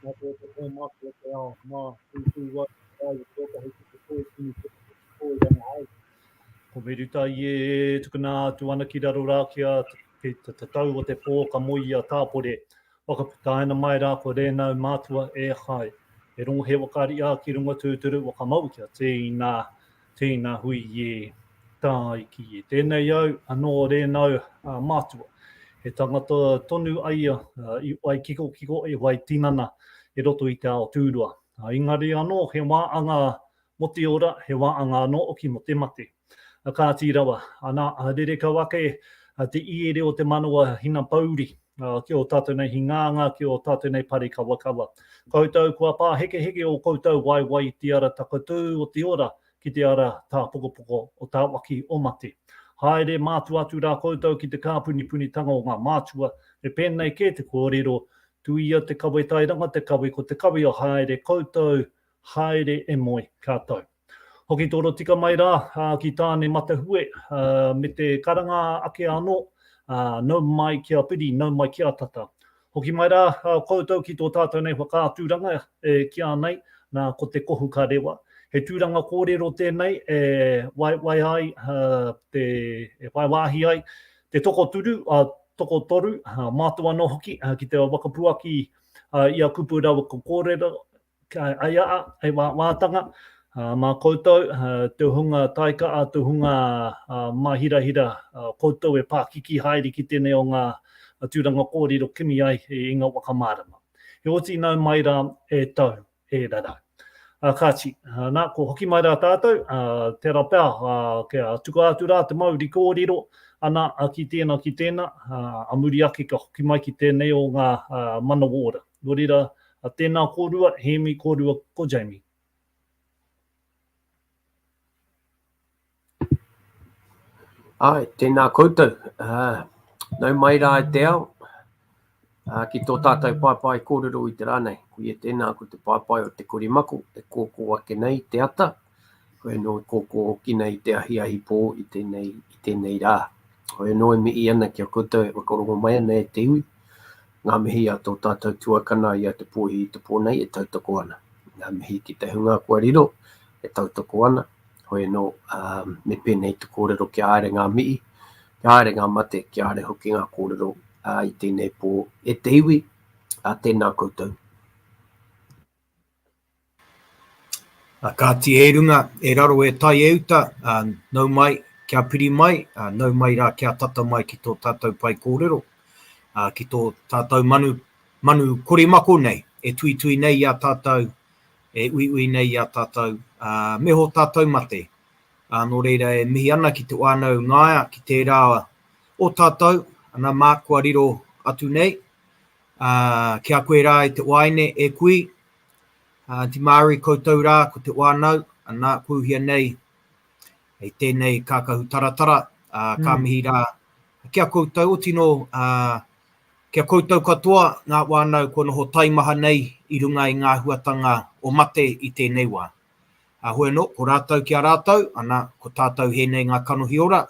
Nā te te pō mātua te ao, nā, tūtū wai, te ai, te otahi ki te pō, kimi te pō i ranga ai. Ko Meruta i e tukuna atu ana ki raro rā ki a ki te tatau o te pō ka moe i a Tāpore. Whakaputaina mai rā ko Rēnau mātua e hae. E rongo he whakaariā ki runga tūturu whakamau kia tēina, tēina hui e tāiki e. Tēnei au anō Rēnau mātua. He tangata tonu a ia i wai kikokiko, i wai tinana i roto i te ao tūrua. Engari anō he wā anga Mō te ora, he wā anga anō hoki mō te mate. Kāti rawa, ana, rere kau ake te iere o te manawa hinapouri ki ō tātou nei hingānga, ki ō tātou nei parikawakawa. Koutou kua pāhekeheke ō koutou waewae i te ara takatū o te ora ki te ara tāpokopoko o tāwaki o mate. Haere mātua atu rā koutou ki te kāpunipunitanga o ngā mātua, me pēnei kē te kōrero, tuia te kawe tairanga te kawe ko te kawe o haere koutou Haere e moe, ka tau. Hoki toro tika mai rā ki Tāne Matahue me te karanga ake anō, nau mai kia piri, nau mai kia tata. Hoki mai rā koutou ki tō tātou nei whakaaturanga e kīa nei, nā ko te kohu ka rewa. He tūranga kōrero tēnei e waiwai ai te, e whai wāhi ai te tokoturu, tokotoru, mātou anō hoki ki te whakapuaki i a kupu rawa ko kōrero, Ai aa, hei wāwātanga, mā koutou, te hunga taika'a, te hunga māhirahira, koutou e pākiki haere ki tēnei o ngā tūranga kōrero kimi ai i ngā waka mārama. Heoti nau mai rā e tau, e rarau. Kāti, nā, kua hoki mai rā tātou, tērā pea kia tukua atu rā te mauri kōrero, ana, ki tēnā, ki tēnā, a muri ake ka hoki mai ki tēnei o ngā manawa ora. Nō reira, tēnā kōrua, Hēmi kōrua ko Jamie. Āe, tēnā koutou. Nau mai rā e te ao, ki tō tātou paepae kōrero i te rā nei. Koia tēnā ko te paepae o te korimako e kōkō ake nei te ata, koia nō e kōkō hoki nei te ahiahi pō i tēnei, i tēnei rā. Koia nō e mihi ana ki a koutou e whakarongo mai ana e te iwi, Ngā mihi a tō tātou tuakana i a Te Pōhi i te pō nei e tautoko ana. Ngā mihi ki te hunga kua riro e tautoko ana. Hoi anō, me pēnei te kōrero kia haere ngā mihi, kia haere ngā mate, kia haere hoki ngā kōrero i tēnei pō e te iwi, tēnā koutou. Kāti e runga, e raro e tai e uta, nau mai, kia piri mai, nau mai rā kia tata mai ki tō tātou pae kōrero, ki tō tātou manu, manu korimako nei, e tuitui nei i a tātou, e uiui nei i a tātou, me hō tātou mate. Nō reira e mihi ana ki te whānau Ngaia, ki tērā o tātou, ana mā kua riro atu nei, ki a koe rā e te waeine, e kui, Aunty Māori, koutou rā, ko te whānau, ana, kua uhia nei i tēnei kākahu taratara, ā, ka mihi rā ki a koutou, oti nō, ā, ki a koutou katoa ngā whānau kua noho taimaha nei i runga i ngā āhuatanga o mate i tēnei wā. Ā, hoi anō, ko rātou ki a rātou, ana, ko tātou hēnei ngā kanohi ora,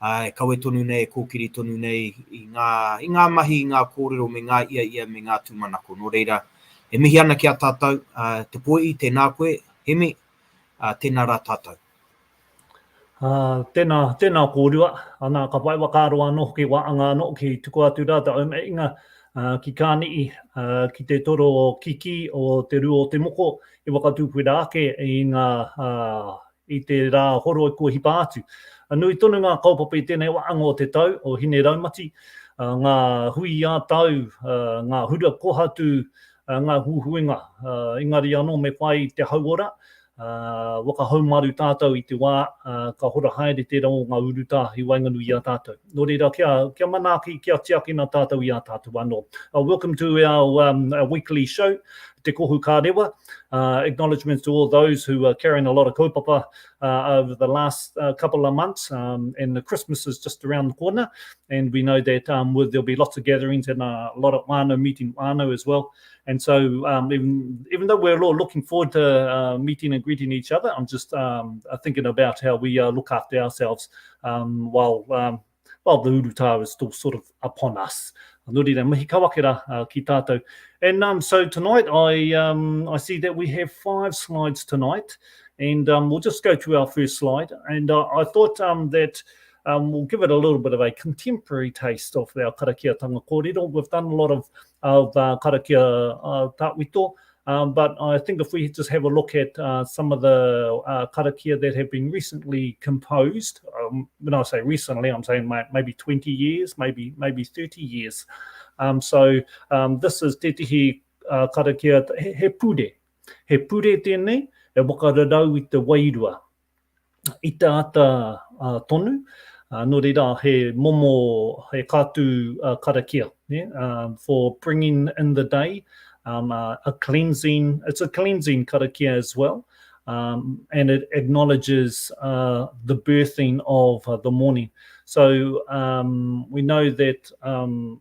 ā, e kawe tonu nei, e kōkiri tonu nei i ngā, i ngā mahi, i ngā kōrero me ngā iaia me ngā tūmanako. Nō reira, e mihi ana ki a tātou, ā, Te Poi'i, tēnā koe, Hemi, ā, tēnā rā tātou. Ā, tēnā, tēnā kōrua, ana, ka whai whakaaro anō hoki, wāanga anō hoki, tukua atu rā te aumeinga, ā, ki Kāni'i, ā, ki te toro kikī o te rua o te moko, i whakatūwhera ake i ngā, ā, i te rā horoi kua hipa atu. Nui tonu ngā kaupapa i tēnei wāhanga o te tau, o Hine Raumati, ngā hui ā-tau, ngā hura kohatu, ngā huihuinga, engari anō me whai te hauora, waka haumaru tātou i te wā ka hora haere tērā o ngā urutā i waenganui i a tātou. Nō reira, kia, kia manaaki, kia tiakina tātou i a tātou anō. Welcome to our, um, our weekly show, Te Kohu Kārewa. Uh, acknowledgements to all those who are carrying a lot of kaupapa uh, over the last uh, couple of months. Um, and the Christmas is just around the corner. And we know that um, there'll be lots of gatherings and a lot of whānau meeting whānau as well. And so um, even, even though we're all looking forward to uh, meeting and greeting each other, I'm just um, thinking about how we uh, look after ourselves um, while um, while the urutā is still sort of upon us. Nō reira, mihi kau ake rā uh, ki tātou. And um, so tonight, I, um, I see that we have five slides tonight, and um, we'll just go to our first slide. And uh, I thought um, that um, we'll give it a little bit of a contemporary taste of our karakiatanga kōrero. We've done a lot of, of uh, karakia uh, tāwito, um, but I think if we just have a look at uh, some of the uh, karakia that have been recently composed, um, when I say recently, I'm saying maybe 20 years, maybe maybe 30 years. Um, so um, this is tētehi uh, karakia, he, he pure. He pure tēnei, e wakararau i te wairua. i te ata uh, tonu, uh, nō reira he momo, he kātū uh, karakia, yeah, uh, for bringing in the day, um, uh, a cleansing, it's a cleansing karakia as well, um, and it acknowledges uh, the birthing of uh, the morning. So um, we know that um,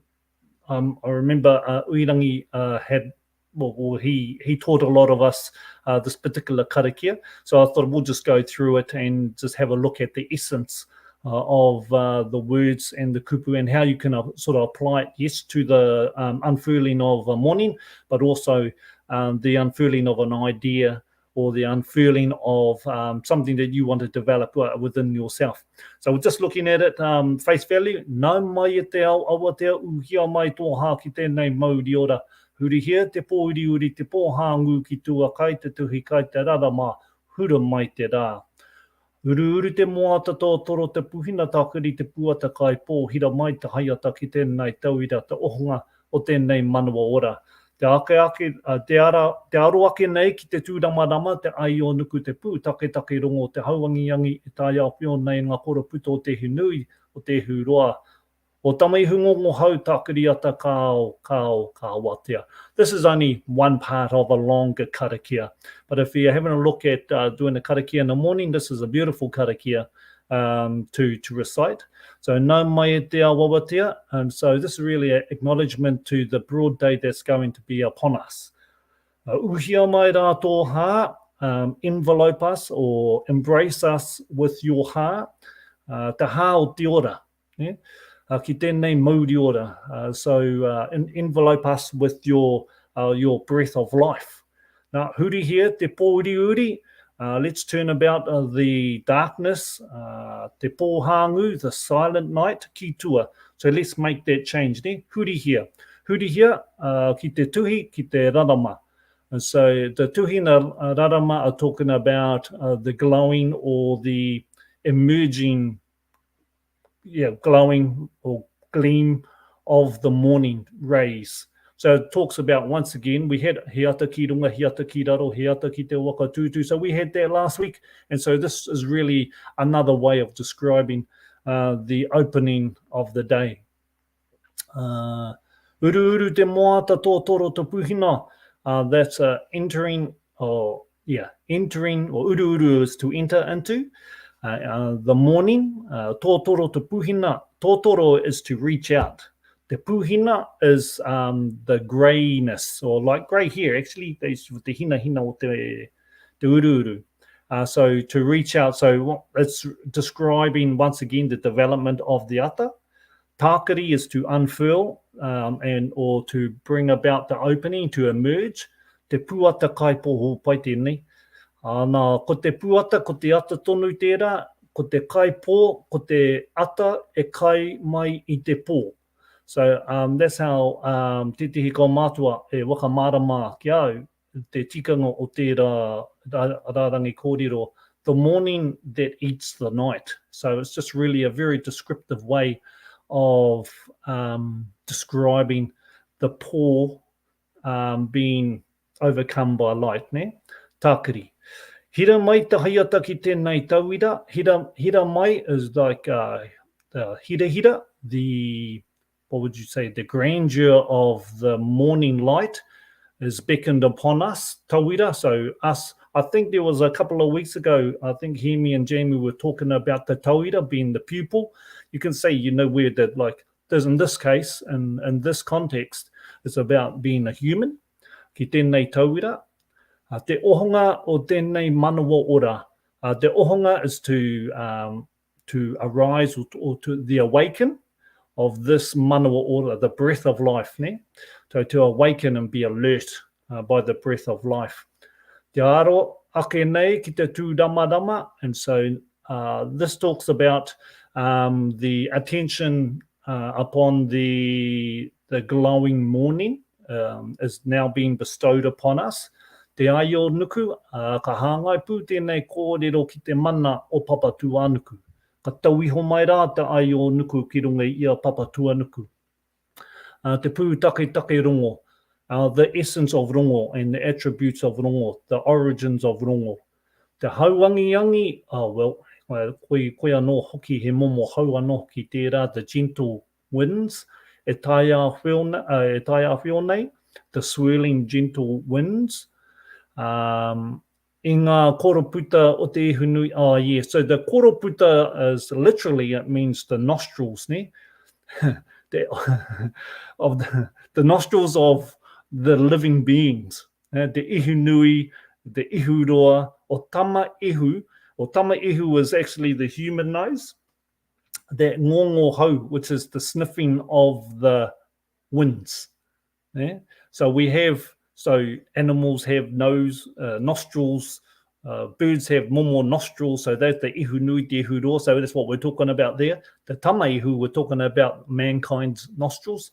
um, I remember uh, Uirangi uh, had well, well, he he taught a lot of us uh, this particular karakia. So I thought we'll just go through it and just have a look at the essence uh, of uh, the words and the kupu and how you can uh, sort of apply it, yes, to the um, unfurling of a morning, but also um, the unfurling of an idea or the unfurling of um, something that you want to develop uh, within yourself. So we're just looking at it um, face value, nau mai e te ao awatea uhia mai tō hā ki tēnei mauri ora. Hurihia te pōuriuri, te pō hāngū ki tua kai te tuhi kai te rarama, hura mai te rā. Uruuru te moata tōtoro te puhina tākiri te puata kai pō hira mai te haiata ki tēnei tauira te ohonga o tēnei manawa ora. Te ake ake, te ara, te aro ake nei ki te tūramarama, te ai o nuku te pū taketake rongo te hauangiangi e taiāwhio nei ngā koroputa o te ihu nui, o te ihu roa, O Tama-ihu-ngongo-hau tākiriata kāo, kāo, ka awatea. This is only one part of a longer karakia. But if you're having a look at uh, doing a karakia in the morning, this is a beautiful karakia um, to, to recite. So nau mai e te awawatea. Um, so this is really an acknowledgement to the broad day that's going to be upon us. Uh, uhia mai rā tō hā, um, envelope us or embrace us with your hā, uh, te hā o te ora. Yeah? Uh, ki tēnei mauri ora. Uh, so uh, envelope us with your, uh, your breath of life. Now, hurihia te pōuriuri, uh, let's turn about uh, the darkness, uh, te pōhāngu, the silent night, ki tua. So let's make that change. Ne? Hurihia. Hurihia uh, ki te tuhi, ki te rarama. And so the tuhi na rarama are talking about uh, the glowing or the emerging yeah, glowing or gleam of the morning rays. So it talks about, once again, we had he ata ki runga, he ata ki raro, he ata ki te waka tūtū. So we had that last week. And so this is really another way of describing uh, the opening of the day. Uh, uru uru te moata tōtoro te puhina. Uh, that's uh, entering, or yeah, entering, or uru uru is to enter into. Uh, uh, the morning, uh, tōtoro te puhina. Tōtoro is to reach out. Te puhina is um, the greyness, or like grey hair, actually, with te hina hina o te, te uru uru. Uh, so to reach out, so it's describing once again the development of the ata. Tākiri is to unfurl um, and or to bring about the opening, to emerge. Te puata kai pō pai tēnei. Ana, ko te puata, ko te ata tonu tērā, ko te kai pō, ko te ata e kai mai i te pō. So um, that's how um, tētehi kaumātua e whakamārama ki au te tikanga o tērā rārangi kōrero, the morning that eats the night. So it's just really a very descriptive way of um, describing the poor um, being overcome by light, ne? Tākiri. Hira mai te haiata ki tēnei tauira. Hira, hira mai is like uh, the hira hira, the what would you say, the grandeur of the morning light is beckoned upon us, tauira. So us, I think there was a couple of weeks ago, I think Hemi and Jamie were talking about the tauira being the pupil. You can say, you know, where that like, there's in this case, and in this context, it's about being a human. Ki tēnei tauira, uh, te ohonga o tēnei manawa ora. Uh, te ohonga is to um, to arise or, or to the awaken. of this manawa ora, the breath of life, ne? So to awaken and be alert uh, by the breath of life. Te aro ake nei ki te tūramarama, and so uh, this talks about um, the attention uh, upon the, the glowing morning um, is now being bestowed upon us. Te aio nuku, uh, ka hāngai pū tēnei kōrero ki te mana o Papatūānuku. Ka tau iho mai rā te aio nuku ki runga i a Papatūānuku. Uh, te pūtaketake rongo, uh, the essence of rongo and the attributes of rongo, the origins of rongo. Te hauangiangi, oh well, koi, koi anō hoki he momo hau anō hoki tērā, the gentle winds, e taiāwhio, uh, e taiāwhio nei, the swirling gentle winds, um, i ngā koroputa o te ihu nui, oh yeah, so the koroputa is literally, it means the nostrils, ne? the, of the, the nostrils of the living beings. Eh, te ihu nui, te ihu roa, o tama ihu, o tama ihu is actually the human nose, that ngongo hau, which is the sniffing of the winds. Yeah? So we have, so animals have nose, uh, nostrils, uh, birds have momo nostrils, so that's the ihu nui, te ihu roa, so that's what we're talking about there. The tama ihu, we're talking about mankind's nostrils,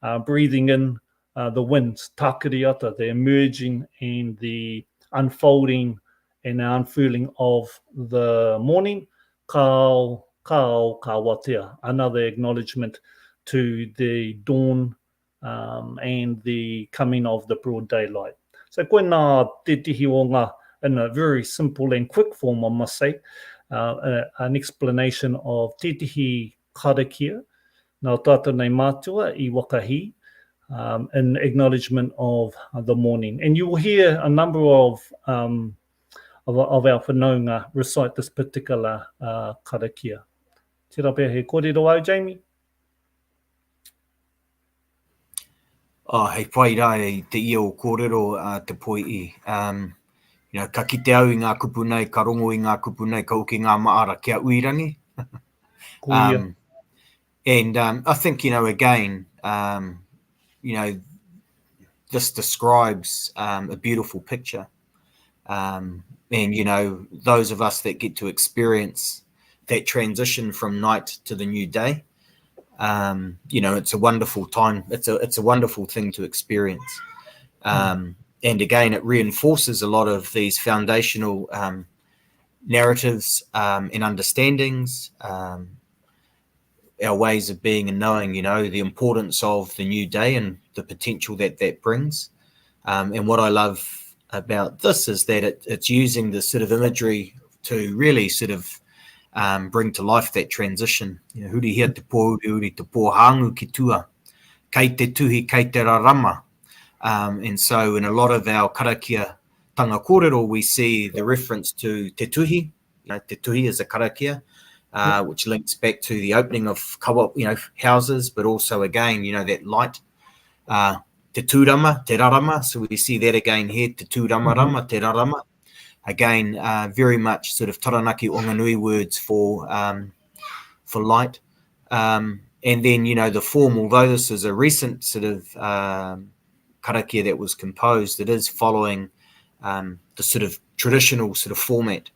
uh, breathing in uh, the winds, tākiriata, the emerging and the unfolding and the unfurling of the morning, kao, kao, ka watea, another acknowledgement to the dawn um, and the coming of the broad daylight. So koinā tētehi o ngā, in a very simple and quick form, I must say, uh, an explanation of tētehi karakia nā tātou nei mātua i Wakahi um, in acknowledgement of the morning. And you will hear a number of, um, of, of our whanaunga recite this particular uh, karakia. Tērā pea he kōrero au, Jamie? Oh, hei whai rā i te ia o kōrero a te poi'i. Um, you know, ka kite au i ngā kupu nei, ka rongo i ngā kupu nei, ka hoki ngā maara ki a Uirangi. um, and um, I think, you know, again, um, you know, this describes um, a beautiful picture. Um, and, you know, those of us that get to experience that transition from night to the new day, um, you know, it's a wonderful time. It's a, it's a wonderful thing to experience. Um, and again, it reinforces a lot of these foundational um, narratives um, and understandings, um, our ways of being and knowing, you know, the importance of the new day and the potential that that brings. Um, and what I love about this is that it, it's using the sort of imagery to really sort of um, bring to life that transition. You know, huri hea te pō, huri te pō hāngu ki tua, kei te tuhi, kei te rarama. Um, and so in a lot of our karakia tanga kōrero, we see the reference to te tuhi. You know, te tuhi is a karakia, uh, which links back to the opening of kawa, you know, houses, but also again, you know, that light. Uh, te tūrama, te rarama. So we see that again here, te tūrama rama, te rarama. Again, uh, very much sort of Taranaki Onganui words for, um, for light. Um, and then, you know, the form, although this is a recent sort of um, karakia that was composed, it is following um, the sort of traditional sort of format.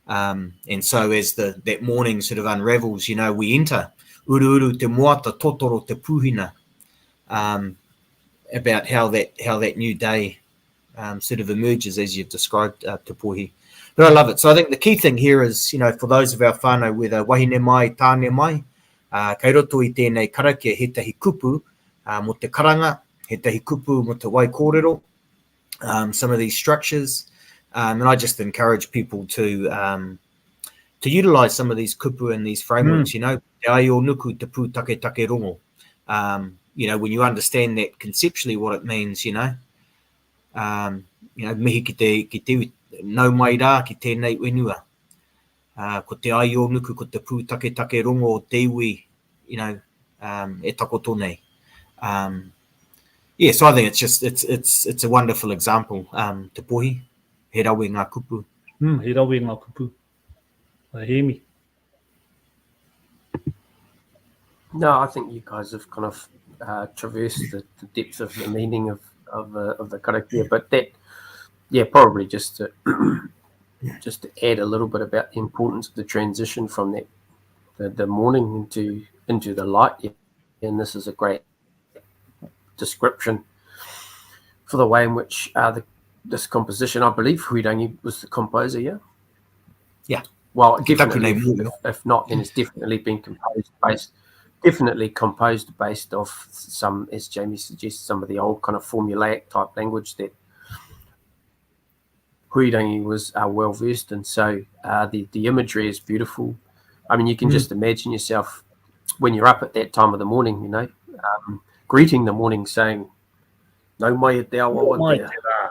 Um, and so as the that morning sort of unravels, you know, we enter uru te moata, totoro te puhina, um, about how that how that new day um, sort of emerges as you've described, uh, Te Pohi. But I love it. So I think the key thing here is, you know, for those of our whānau, whether wahine mai, tāne mai, uh, kei roto i tēnei karakia he tahi kupu uh, mō te karanga, he tahi kupu mō te wai kōrero, um, some of these structures. Um, and I just encourage people to um, to utilize some of these kupu and these frameworks, mm. you know, te ai o nuku, te pū take take rongo. Um, you know, when you understand that conceptually what it means, you know, um, you know, mihi ki te, ki te nau mai rā ki tēnei whenua. Uh, ko te ai o nuku, ko te pū take take rongo o te iwi, you know, um, e takoto nei. Um, yeah, so I think it's just, it's, it's, it's a wonderful example, um, te pohi, he rawe ngā kupu. Mm, he rawe ngā kupu. A Hēmi. No, I think you guys have kind of uh, traversed the, the depth of the meaning of of, uh, of the karakia, but that, yeah, probably just to just to add a little bit about the importance of the transition from that the, the morning into into the light. Yeah. And this is a great description for the way in which uh, the, this composition, I believe Huirangi was the composer, yeah? Yeah. Well, definitely, if, if not, then it's definitely been composed based, definitely composed based off some, as Jamie suggests, some of the old kind of formulaic type language that Huirangi was uh, well versed in. So uh, the the imagery is beautiful. I mean, you can mm. just imagine yourself when you're up at that time of the morning, you know, um, greeting the morning, saying, "No mai e te awa mai te rā."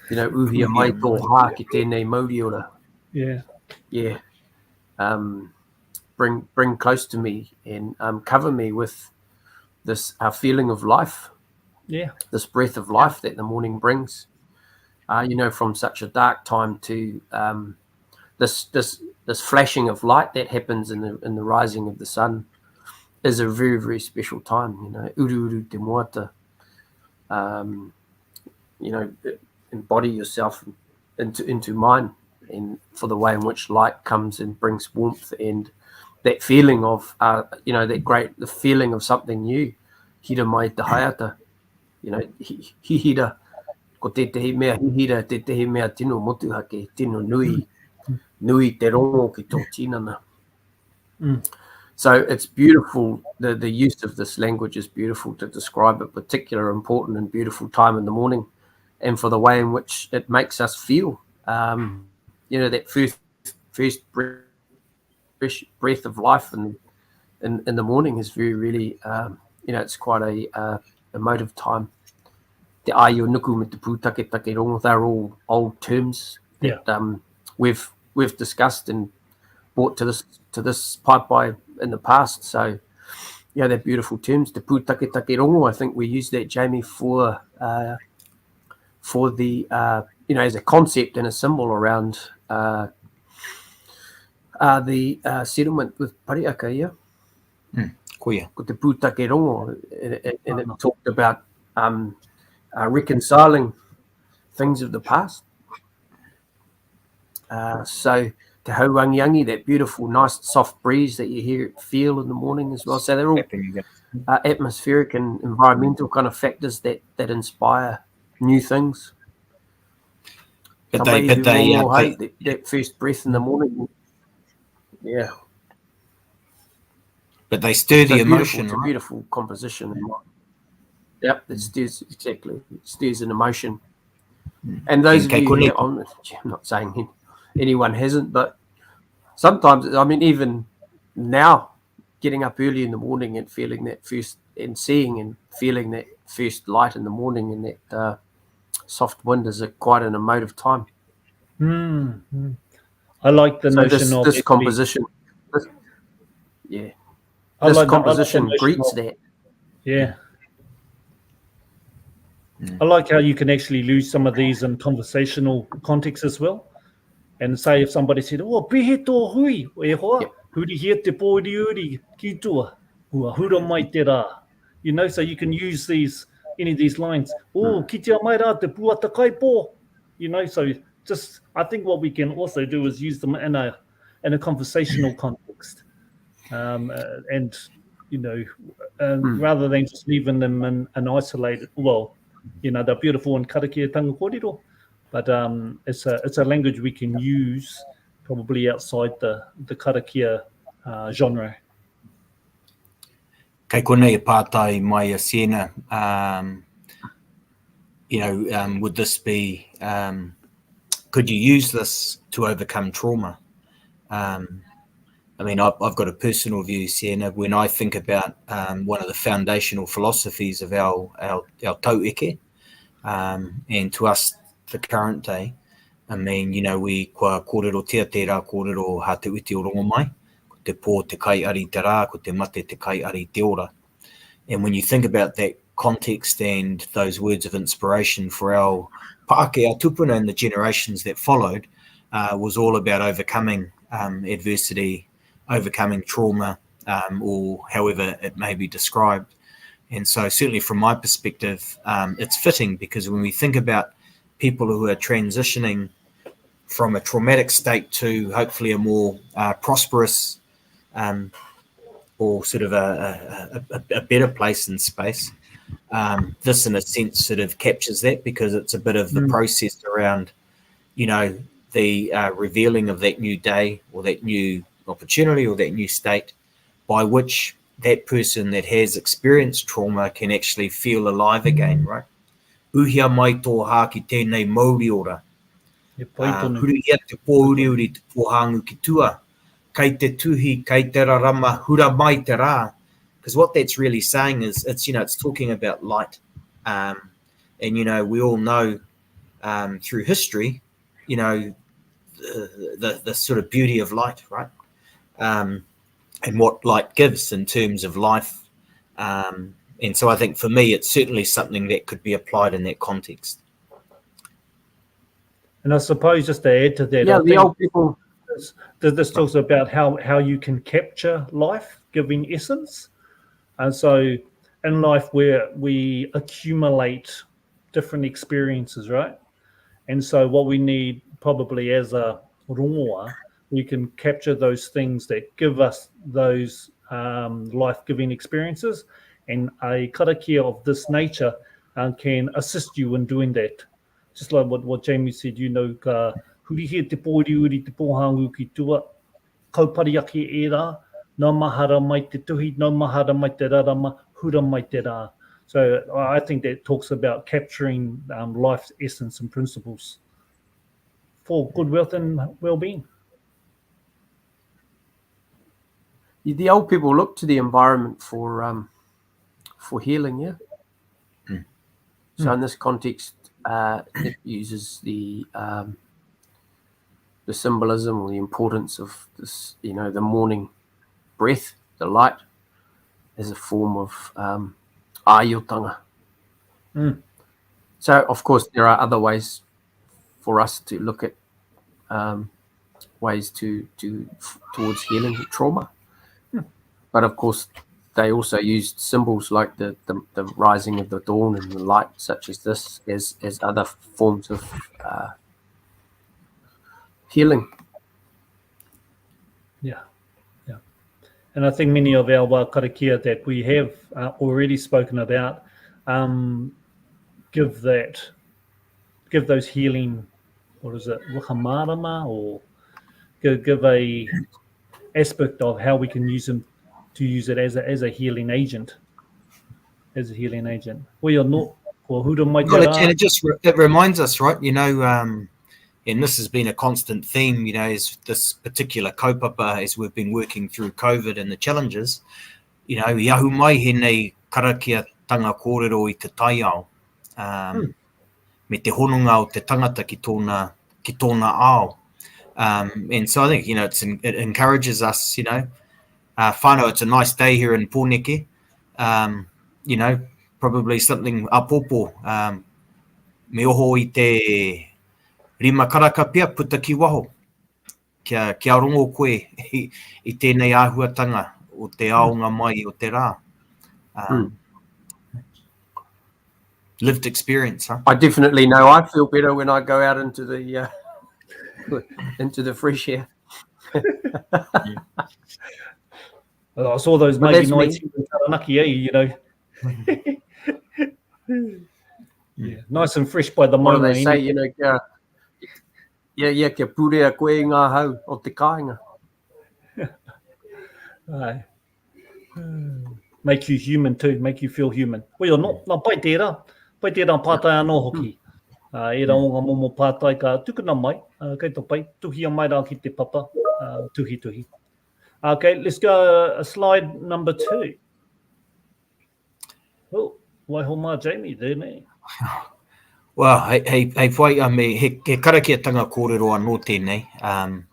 You know, uhia mai tō hā ki tēnei mauri ora. Yeah. Yeah. Um, bring bring close to me and um, cover me with this uh, feeling of life. Yeah. This breath of life that the morning brings. Uh, you know, from such a dark time to um, this this this flashing of light that happens in the in the rising of the sun is a very very special time. You know, uru uru te moata. Um, you know, embody yourself into into mine, and for the way in which light comes and brings warmth and that feeling of uh, you know that great the feeling of something new. Hira mai te haeata. You know, hihira ko tētehi mea hihira, tētehi mea tino motuhake, tino nui, nui te rongo ki tō tinana. Mm. So it's beautiful. The, the use of this language is beautiful to describe a particular important and beautiful time in the morning and for the way in which it makes us feel. Um, you know, that first first breath, breath of life in, in, in the morning is very, really, um, you know, it's quite a uh, emotive time. Te aio nuku me te pūtake take rongo, they're all old terms that yeah. um, we've we've discussed and brought to this to this paepae in the past. So, yeah, they're beautiful terms. Te pūtake take rongo, I think we use that, Jamie, for uh, for the uh, you know as a concept and a symbol around uh, uh, the uh, settlement with Pariaka, yeah? Mm, koia. Ko te pūtake rongo, and, and it talked about um, uh, reconciling things of the past. Uh, so te hauangiangi, that beautiful, nice, soft breeze that you hear feel in the morning as well. So they're all uh, atmospheric and environmental kind of factors that that inspire new things. But they, but they, uh, they, that, that first breath in the morning. Yeah. But they stir the emotion. It's right? a beautiful composition. Yep, it stirs exactly. It stirs an emotion. Hmm. And those of you, who, I'm, I'm not saying anyone hasn't, but sometimes, I mean, even now, getting up early in the morning and feeling that first, and seeing and feeling that first light in the morning and that uh, soft wind is a, quite an emotive time. Mm -hmm. I like the so notion this, of this composition. This, yeah, I this like composition like greets of, that. Yeah. Mm. I like how you can actually lose some of these in conversational context as well. And say if somebody said, oh, pihe tō hui, e hoa, yep. hurihia te pōuriuri ki tua, hua hura mai te rā. You know, so you can use these, any of these lines. Oh, mm. kitea mai rā te puata kai pō. You know, so just, I think what we can also do is use them in a, in a conversational context. Um, uh, and, you know, um, mm. rather than just leaving them in an isolated, well, you know, they're beautiful in karakia tanga kōrero, but um, it's a it's a language we can use probably outside the, the karakia uh, genre. Kei konei e pātai mai a Sienna, um, you know, um, would this be, um, could you use this to overcome trauma? Um, I mean, I've, I've got a personal view, Sienna, when I think about um, one of the foundational philosophies of our, our, our taueke, um, and to us, the current day, I mean, you know, we kua kōrero tia tērā kōrero ha te uti o Rongomai, ko te pō te kai ari te rā, ko te mate te kai ari te ora. And when you think about that context and those words of inspiration for our pāke, our tupuna and the generations that followed, uh, was all about overcoming um, adversity, overcoming trauma, um, or however it may be described. And so, certainly from my perspective, um, it's fitting because when we think about people who are transitioning from a traumatic state to hopefully a more uh, prosperous um, or sort of a, a, a, better place in space, um, this in a sense sort of captures that because it's a bit of the mm. process around, you know, the uh, revealing of that new day or that new opportunity or that new state by which that person that has experienced trauma can actually feel alive again, right? Uhia mai tō hā ki tēnei mauri ora. He pai Uh, tonu. hurihia te pōuriuri te pōhāngu ki tua. Kei te tuhi, kei te rarama, hura mai te rā. Because what that's really saying is, it's, you know, it's talking about light. Um, and, you know, we all know um, through history, you know, the, the, the sort of beauty of light, right? Um, and what light gives in terms of life. Um, and so I think for me, it's certainly something that could be applied in that context. And I suppose just to add to that, Yeah, I the think old people. this, this talks about how, how you can capture life, giving essence. And so in life where we accumulate different experiences, right? And so what we need probably as a rongoa, we can capture those things that give us those um, life-giving experiences. And a karakia of this nature uh, can assist you in doing that. Just like what, what Jamie said, you know, ka hurihia te pōuriuri te pōhāngu ki tua, kaupare ake e rā, nau mahara mai te tuhi, nau mahara mai te rarama, hura mai te rā. So I think that talks about capturing um, life's essence and principles for good wealth and well-being. The old people look to the environment for um, for healing, yeah. Mm. So in this context, uh, it uses the um, the symbolism or the importance of this, you know, the morning breath, the light, as a form of um, āiotanga. Mm. So, of course, there are other ways for us to look at um, ways to, to towards healing trauma. But of course, they also used symbols like the, the, the rising of the dawn and the light, such as this, as, as other forms of uh, healing. Yeah, yeah. And I think many of our karakia that we have uh, already spoken about um, give that, give those healing, what is it, whakamarama, or give, give a aspect of how we can use them to use it as a, as a healing agent. As a healing agent. We are not, kua hura mai te Well, it, rā. and it just it reminds us, right? You know, um, and this has been a constant theme, you know, is this particular kaupapa as we've been working through COVID and the challenges, you know, i ahu mai hēnei karakia tanga kōrero i te taiao, um, Hmm. me te hononga o te tangata ki tōna, ki tōna ao. Um, and so I think, you know, it's, it encourages us, you know, uh, whānau, it's a nice day here in Pōneke, um, you know, probably something apopo, um, me oho i te rima karaka pea puta ki waho, kia, kia rongo koe i, i tēnei āhuatanga o te aonga mai o te rā. Um, Lived experience, huh? I definitely know I feel better when I go out into the uh, into the fresh air. Well, I saw those But muggy that's me. nights here in Taranaki, eh, you know. Yeah, nice and fresh by the What do maunga. they say? You know, kia, yeah, yeah, kia purea koe i ngā hau o te kāinga. Aye. Make you human too, make you feel human. Well, you're not, nā, pai tērā. Pai tērā pātai anō hoki. Uh, ērā o ngā momo pātai ka tukuna mai, uh, kei te pai, tuhia mai rā ki te papa, uh, tuhi tuhi. Okay, let's go uh, slide number two. Oh, waiho mā Jamie tēnei. Well, hei, hei, hei whai, I mean, he, he karakiatanga kōrero anō tēnei. Um,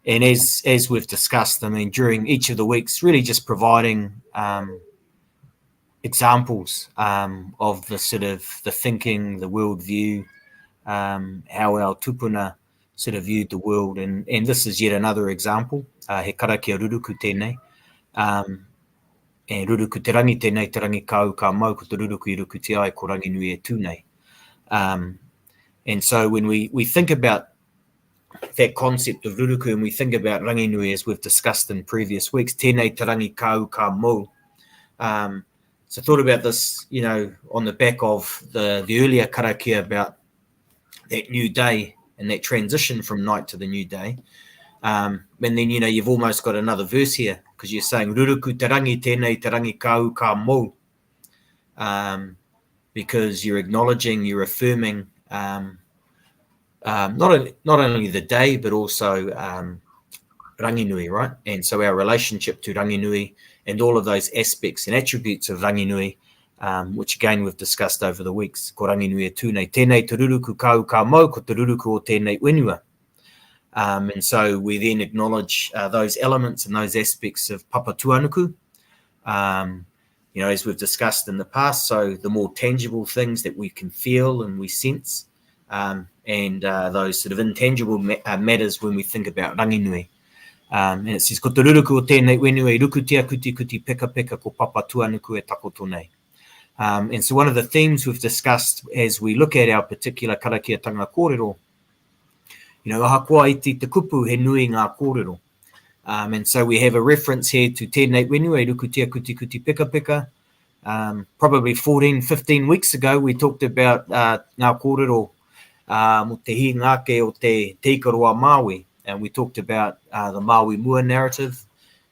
and as, as we've discussed, I mean, during each of the weeks, really just providing um, examples um, of the sort of the thinking, the worldview, um, how our tupuna sort of viewed the world. And, and this is yet another example. Uh, he karakia ruruku tēnei. Um, e ruruku te rangi tēnei, te rangi ka au ka mau, ko te ruruku i rukutia ai, ko Ranginui e tū nei. Um, and so when we, we think about that concept of ruruku and we think about Ranginui as we've discussed in previous weeks, tēnei te rangi ka au ka mau. Um, so I thought about this, you know, on the back of the, the earlier karakia about that new day and that transition from night to the new day. Um, and then, you know, you've almost got another verse here because you're saying, Ruruku te rangi tēnei te rangi ka au ka mou. Um, because you're acknowledging, you're affirming um, um, not, only, not only the day, but also um, Ranginui, right? And so our relationship to Ranginui and all of those aspects and attributes of Ranginui, um, which again we've discussed over the weeks, ko Ranginui e tū nei. Tēnei te ruruku ka au ka mau, ko te ruruku o tēnei whenua. Um, and so we then acknowledge uh, those elements and those aspects of Papatuanuku, um, you know, as we've discussed in the past. So the more tangible things that we can feel and we sense, um, and uh, those sort of intangible ma uh, matters when we think about Ranginui. Um, and it says, ko te ruruku o tēnei whenua i rukutia kuti kuti peka peka ko Papatuanuku e takoto nei. Um, and so one of the themes we've discussed as we look at our particular karakiatanga kōrero, you know, ahakoa iti te kupu, he nui ngā kōrero. Um, and so we have a reference here to tēnei whenua i rukutia kuti kuti peka peka. Um, probably 14, 15 weeks ago, we talked about uh, ngā kōrero uh, mo te hīnga ake o te, te Ikaroa Māui. And we talked about uh, the Māui Mua narrative,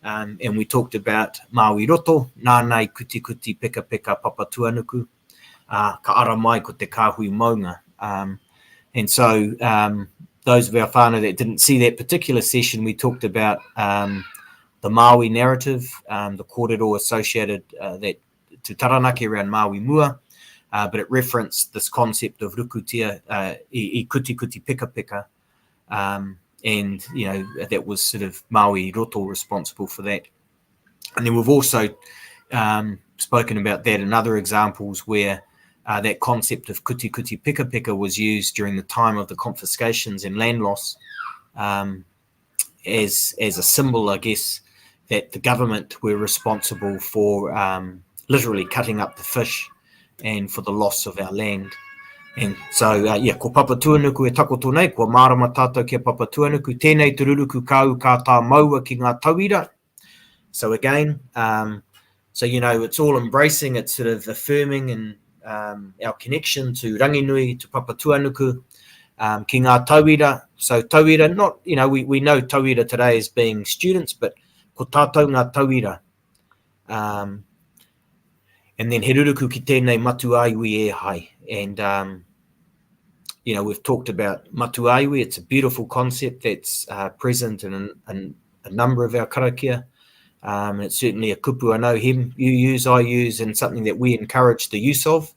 um, and we talked about Māui Roto, nāna i kutikuti peka peka Papatuanuku, uh, ka ara mai ko te kāhui maunga. Um, and so um, those of our whānau that didn't see that particular session, we talked about um, the Māui narrative, um, the kōrero associated uh, that to Taranaki around Māui Mua, uh, but it referenced this concept of rukutia uh, i, i kuti kuti peka peka, um, and you know that was sort of Māui Roto responsible for that. And then we've also um, spoken about that in other examples where uh, that concept of kuti kuti peka peka was used during the time of the confiscations and land loss um, as as a symbol, I guess, that the government were responsible for um, literally cutting up the fish and for the loss of our land. And so, uh, yeah, ko Papatuanuku e takoto nei, kua mārama tātou ki a Papatuanuku, tēnei te ruruku kāu kā tā maua ki ngā tauira. So again, um, so, you know, it's all embracing, it's sort of affirming and um, our connection to Ranginui, to Papatuanuku, um, ki ngā tauira. So tauira, not, you know, we, we know tauira today as being students, but ko tātou ngā tauira. Um, and then he ruruku ki tēnei matuaiwi e hai. And, um, you know, we've talked about matuaiwi. It's a beautiful concept that's uh, present in, in a number of our karakia. Um, and it's certainly a kupu I know him, you use, I use, and something that we encourage the use of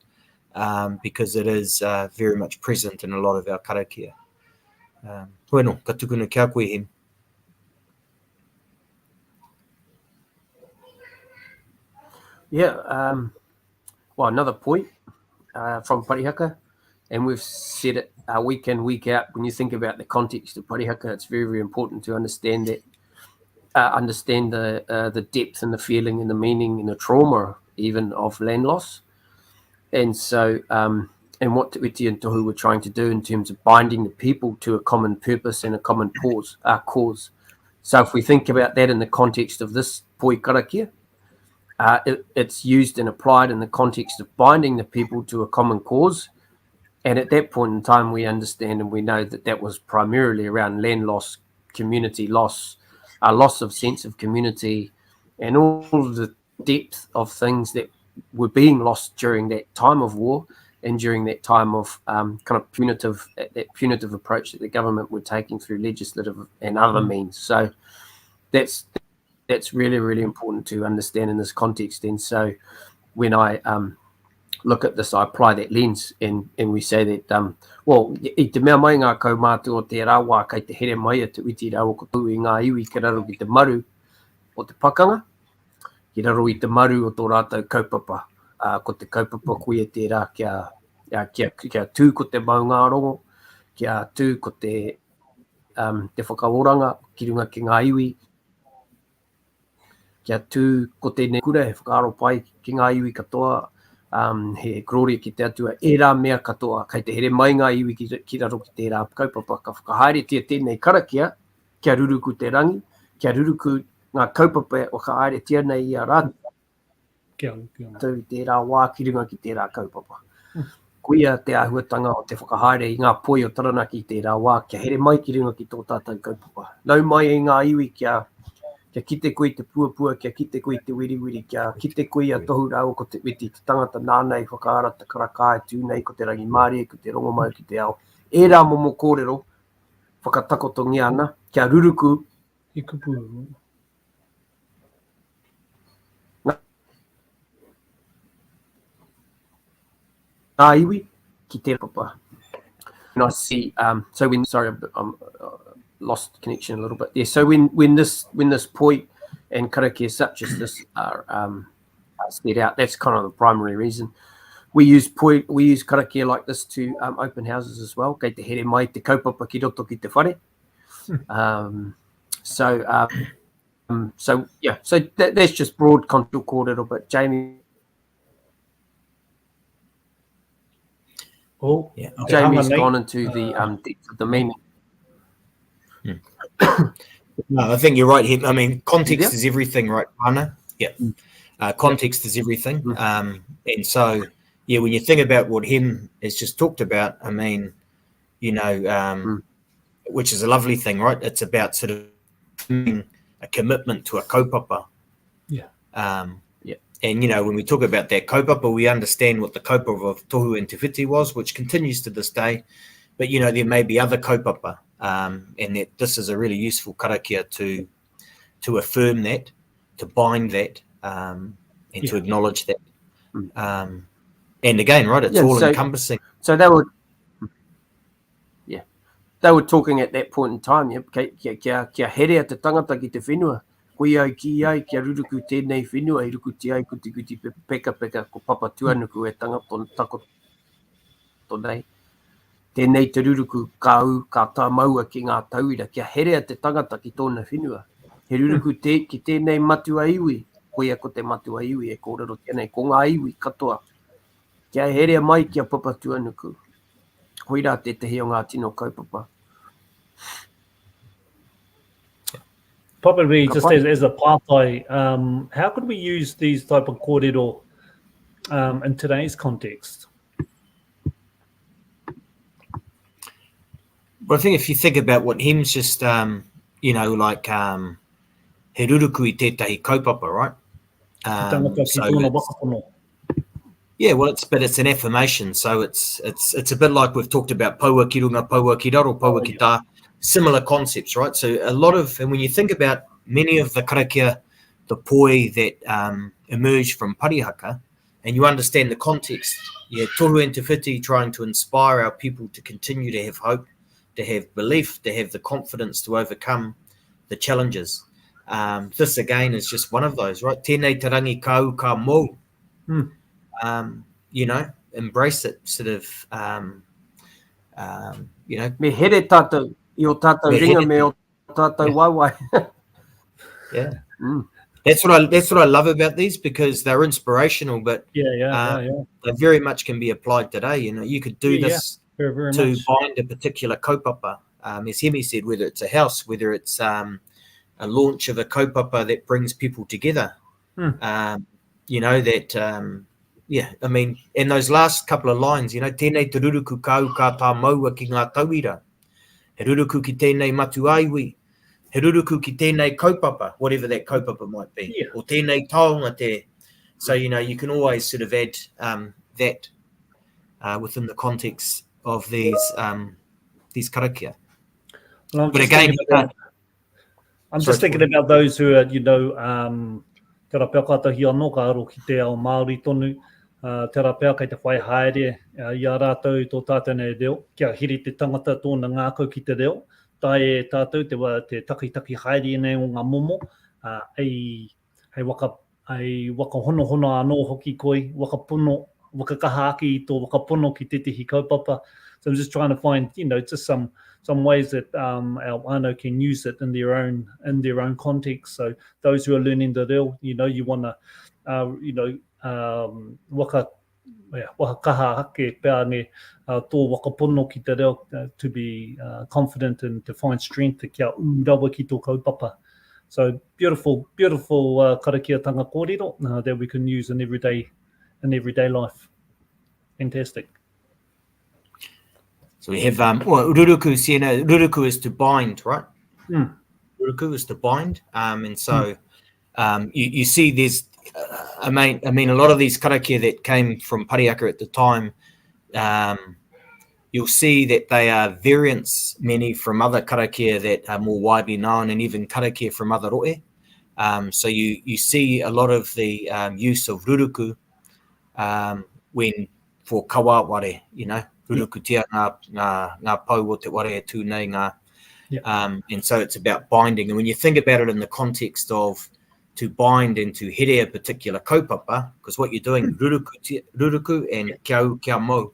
um, because it is uh, very much present in a lot of our karakia. Um, bueno, ka tukuna kia koe him. Yeah, um, well, another point uh, from Parihaka, and we've said it uh, week in, week out. When you think about the context of Parihaka, it's very, very important to understand that, uh, understand the uh, the depth and the feeling and the meaning and the trauma even of land loss. And so, um, and what Te Uiti and Tohu were trying to do in terms of binding the people to a common purpose and a common pause, uh, cause. So if we think about that in the context of this poi karakia, uh, it, it's used and applied in the context of binding the people to a common cause. And at that point in time, we understand and we know that that was primarily around land loss, community loss, a loss of sense of community, and all of the depth of things that were being lost during that time of war and during that time of um, kind of punitive that punitive approach that the government were taking through legislative and other mm. means. So that's that's really really important to understand in this context. And so when I um, look at this, I apply that lens and, and we say that, um, well, i te mea mai ngā kaumātua o tērā wā kei te here mai a Te Uiti rāua ko Tohu i ngā iwi ki raro ki te maru o te pakanga, ki raro i te maru o tō rātou kaupapa. Uh, ko te kaupapa koia tērā kia, kia, kia tū ko te maungārongo, kia tū ko te, um, te whakaoranga ki runga ki ngā iwi. Kia tū ko tēnei kura he whakaaro pai ki ngā iwi katoa, um, he kororia ki te Atua, ērā mea katoa, kei te here mai ngā iwi ki, ki raro ki tērā kaupapa, ka whakahaeretia tēnei karakia, kia ruruku te rangi, kia ruruku ngā kaupapa e whakahaeretia nei i a rātou i tērā wā ki runga ki tērā kaupapa. Koia te āhuatanga o te whakahaere i ngā poi o Taranaki i tērā wā, kia here mai ki runga ki tō tātou kaupapa. Nau mai e ngā iwi kia, kia kite koe i te puapua, kia kite koe i te wiriwiri, kia kite koe i a Tohu rāua ko Te Whiti, te tangata nāna i whakaara te karakā e tū nei ko te rangimārie, ko te rongomau ki te ao. Ērā momo kōrero whakatakotongia ana, kia ruruku I kupu. Ngā iwi ki te papa. And I see, um, so when, sorry, I'm uh, lost connection a little bit there. So when, when this, when this poi and karakia such as this are, um, are set out, that's kind of the primary reason. We use poi, we use karakia like this to um, open houses as well. Kei te here mai te kaupapa ki roto ki te whare. Um, so, um, so yeah, so that, that's just broad contour kōrero, but Jamie Oh, yeah. Jamie's gone into the um, depth of the meaning. Hmm. No, I think you're right here. I mean, context yeah. is everything, right, Anna? Yeah. Mm. Uh, context is everything. Mm. Um, and so, yeah, when you think about what him has just talked about, I mean, you know, um, mm. which is a lovely thing, right? It's about sort of a commitment to a kaupapa. Yeah. Um, yeah. And, you know, when we talk about that kaupapa, we understand what the kaupapa of Tohu and Te Whiti was, which continues to this day. But, you know, there may be other kaupapa, um, and that this is a really useful karakia to to affirm that, to bind that, um, and yeah. to acknowledge that. Mm. Um, and again, right, it's yeah, all so, encompassing. So that would Yeah. They were talking at that point in time, yeah, kia, kia, kia, kia herea te tangata ki te whenua. Koia i kī ai, kia ruruku tēnei whenua i rukutia ai kutikuti pekapeka ko Papatuanuku e tangata takoto nei. Tēnei te ruruku ka ū, ka tāmaua ki ngā tauira, kia herea te tangata ki tōna whenua. He ruruku te, ki tēnei matua iwi, koia ko te matua iwi e kōrerotia nei, ko ngā iwi katoa. Kia herea mai ki a Papatuanuku. Koirā tētehi o ngā tino kaupapa. Probably just as, as a pātai, um, how could we use these type of kōrero um, in today's context? Well, I think if you think about what him's just, um, you know, like um, he ruruku i tētahi kaupapa, right? Um, so Yeah, well, it's but it's an affirmation, so it's it's it's a bit like we've talked about poua ki runga, poua ki raro, poua ki tā, similar concepts, right? So a lot of, and when you think about many of the karakia, the poi that um, emerged from Parihaka, and you understand the context, yeah, Toru and Te Whiti trying to inspire our people to continue to have hope, to have belief, to have the confidence to overcome the challenges. Um, this again is just one of those, right? Tēnei te rangi ka u ka mou. Hmm. Um, you know, embrace it, sort of, um, um, you know. Me here tātou, i o tātou ringa me o tātou yeah. waewae. yeah. Mm. That's what I that's what I love about these because they're inspirational, but yeah, yeah, uh, yeah, yeah. they very much can be applied today. You know, you could do yeah, this yeah. Very, very to much. bind a particular kaupapa. Um, as Hemi said, whether it's a house, whether it's um, a launch of a kaupapa that brings people together. Hmm. Um, you know, that, um, yeah, I mean, in those last couple of lines, you know, tēnei te ruruku ka au ka tā maua ki ngā tauira. He ruruku ki tēnei matuaiwi. He ruruku ki tēnei kaupapa, whatever that kaupapa might be. Yeah. Or tēnei taonga te. So, you know, you can always sort of add um, that uh, within the context of these um, these karakia. Well, but again, about, I'm just thinking about those who are, you know, um, tērā pea kātahi anō ka aro ki te ao Māori tonu, uh, tērā pea kei te whai haere uh, i a rātou i tō tātou nei reo, kia hiri te tangata tōna ngākau ki te reo, tae e tātou te, wa, te takitaki haere nei o ngā momo, uh, ei, hei waka, hei waka honohono anō hoki koi, waka pono, waka kaha ake i tō waka pono ki tētehi kaupapa. So I'm just trying to find, you know, just some some ways that um, our whānau can use it in their own in their own context. So those who are learning the reo, you know, you want to, uh, you know, um, waka, yeah, waka kaha ake pea ne, uh, tō wakapono ki te reo, uh, to be uh, confident and to find strength kia ū rawa ki tō kaupapa. So beautiful, beautiful uh, karakiatanga kōrero uh, that we can use in everyday, in everyday life. Fantastic. So we have, um, well, ruruku, siena, ruruku is to bind, right? Mm. Ruruku is to bind. Um, and so mm. um, you, you see there's, uh, I mean, I mean, a lot of these karakia that came from Parihaka at the time, um, you'll see that they are variants, many from other karakia that are more widely known and even karakia from other roe. Um, so you, you see a lot of the um, use of ruruku um, when for kawa ware, you know, rurukutia ngā, ngā, ngā pou o te ware e tū nei ngā. Yeah. Um, and so it's about binding. And when you think about it in the context of to bind and to here a particular kaupapa, because what you're doing, mm. ruruku, ruruku and kia u, kia mau.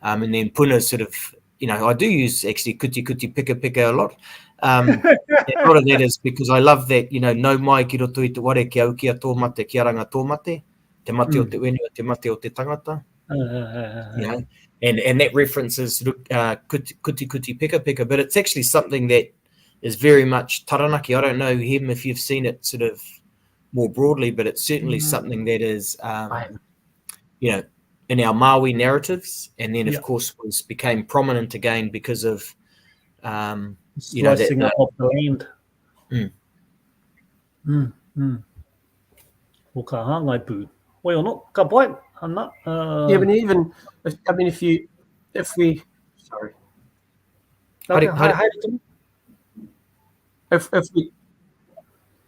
Um, and then puna sort of, you know, I do use actually kuti kuti pika pika a lot. Um, a lot of that is because I love that, you know, no mai ki roto i te ware kia u kia tō mate, kia ranga tō mate. te mate o mm. te whenua, te mate o te tangata. Uh, you know, and, and that references uh, kuti, kuti kuti peka peka, but it's actually something that is very much Taranaki. I don't know him if you've seen it sort of more broadly, but it's certainly mm. something that is, um, you know, in our Maui narratives, and then of yeah. course was became prominent again because of, um, you know, that, that, of the land. Mm. Mm, mm. O ka hāngai pū. Wai ono, ka pai, ana. Uh... Yeah, but even, I mean, if you, if we, sorry. Okay, haere, haere if, if we,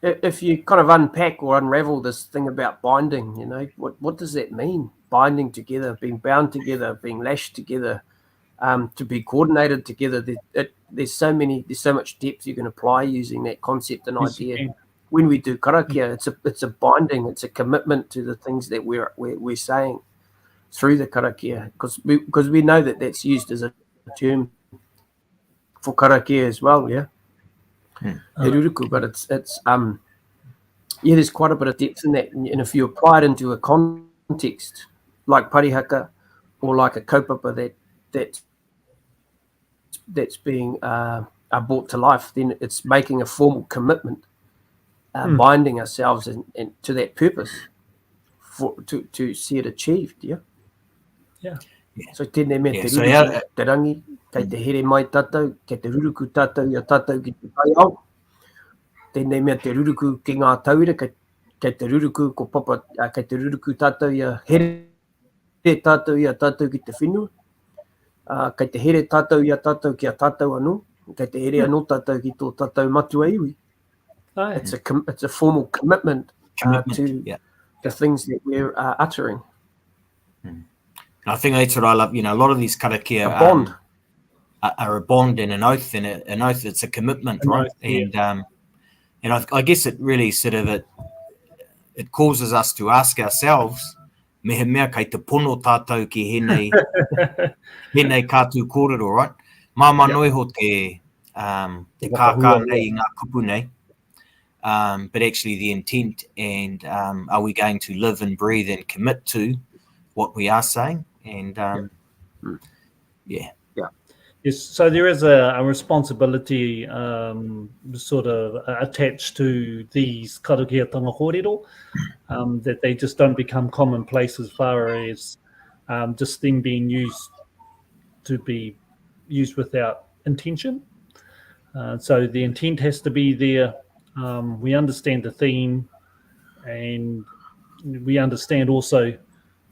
if you kind of unpack or unravel this thing about binding, you know, what, what does that mean? Binding together, being bound together, being lashed together, um, to be coordinated together. There, it, there's so many, there's so much depth you can apply using that concept and idea. When we do karakia, it's a it's a binding, it's a commitment to the things that we're we're, we're saying through the karakia, because we because we know that that's used as a term for karakia as well, yeah. Hmm. He ruruku, but it's it's um yeah, there's quite a bit of depth in that, and if you apply it into a context like parihaka or like a kaupapa that that that's being uh, uh, brought to life, then it's making a formal commitment, uh, mm. binding ourselves in, in, to that purpose for to, to see it achieved. Yeah. Yeah. Yeah. So tēnei mea te ruruku, yeah. te rangi, kei te here mai tātou, kei te ruruku tātou i a tātou ki te taiao. Tēnei mea te ruruku ki ngā tauira, kei, kei te ruruku ko papa, uh, kei te ruruku tātou i a here tātou i a tātou ki te whenua. Uh, kei te here tātou i a tātou ki a tātou anō, kei te here anō tātou ki tō tātou matua iwi. Aye. It's a, it's a formal commitment, commitment uh, to yeah. the things that we're uh, uttering. Hmm. I think that's what I love. You know, a lot of these karakia a bond. Um, are a bond and an oath and a, an oath. It's a commitment, an right? Oath, yeah. And um, and I, I guess it really sort of it it causes us to ask ourselves, mehemea kei te pono tātou ki hēnei, hēnei kātū kōrero, right? Māmā yeah. noiho te, um, te kākā nei i ngā kupu nei, um, but actually the intent and um, are we going to live and breathe and commit to what we are saying? And um, yeah. yeah. Yeah. Yes, so there is a, a responsibility um, sort of attached to these karakiatanga kōrero, um, that they just don't become commonplace as far as um, just them being used to be used without intention. Uh, so the intent has to be there. Um, we understand the theme, and we understand also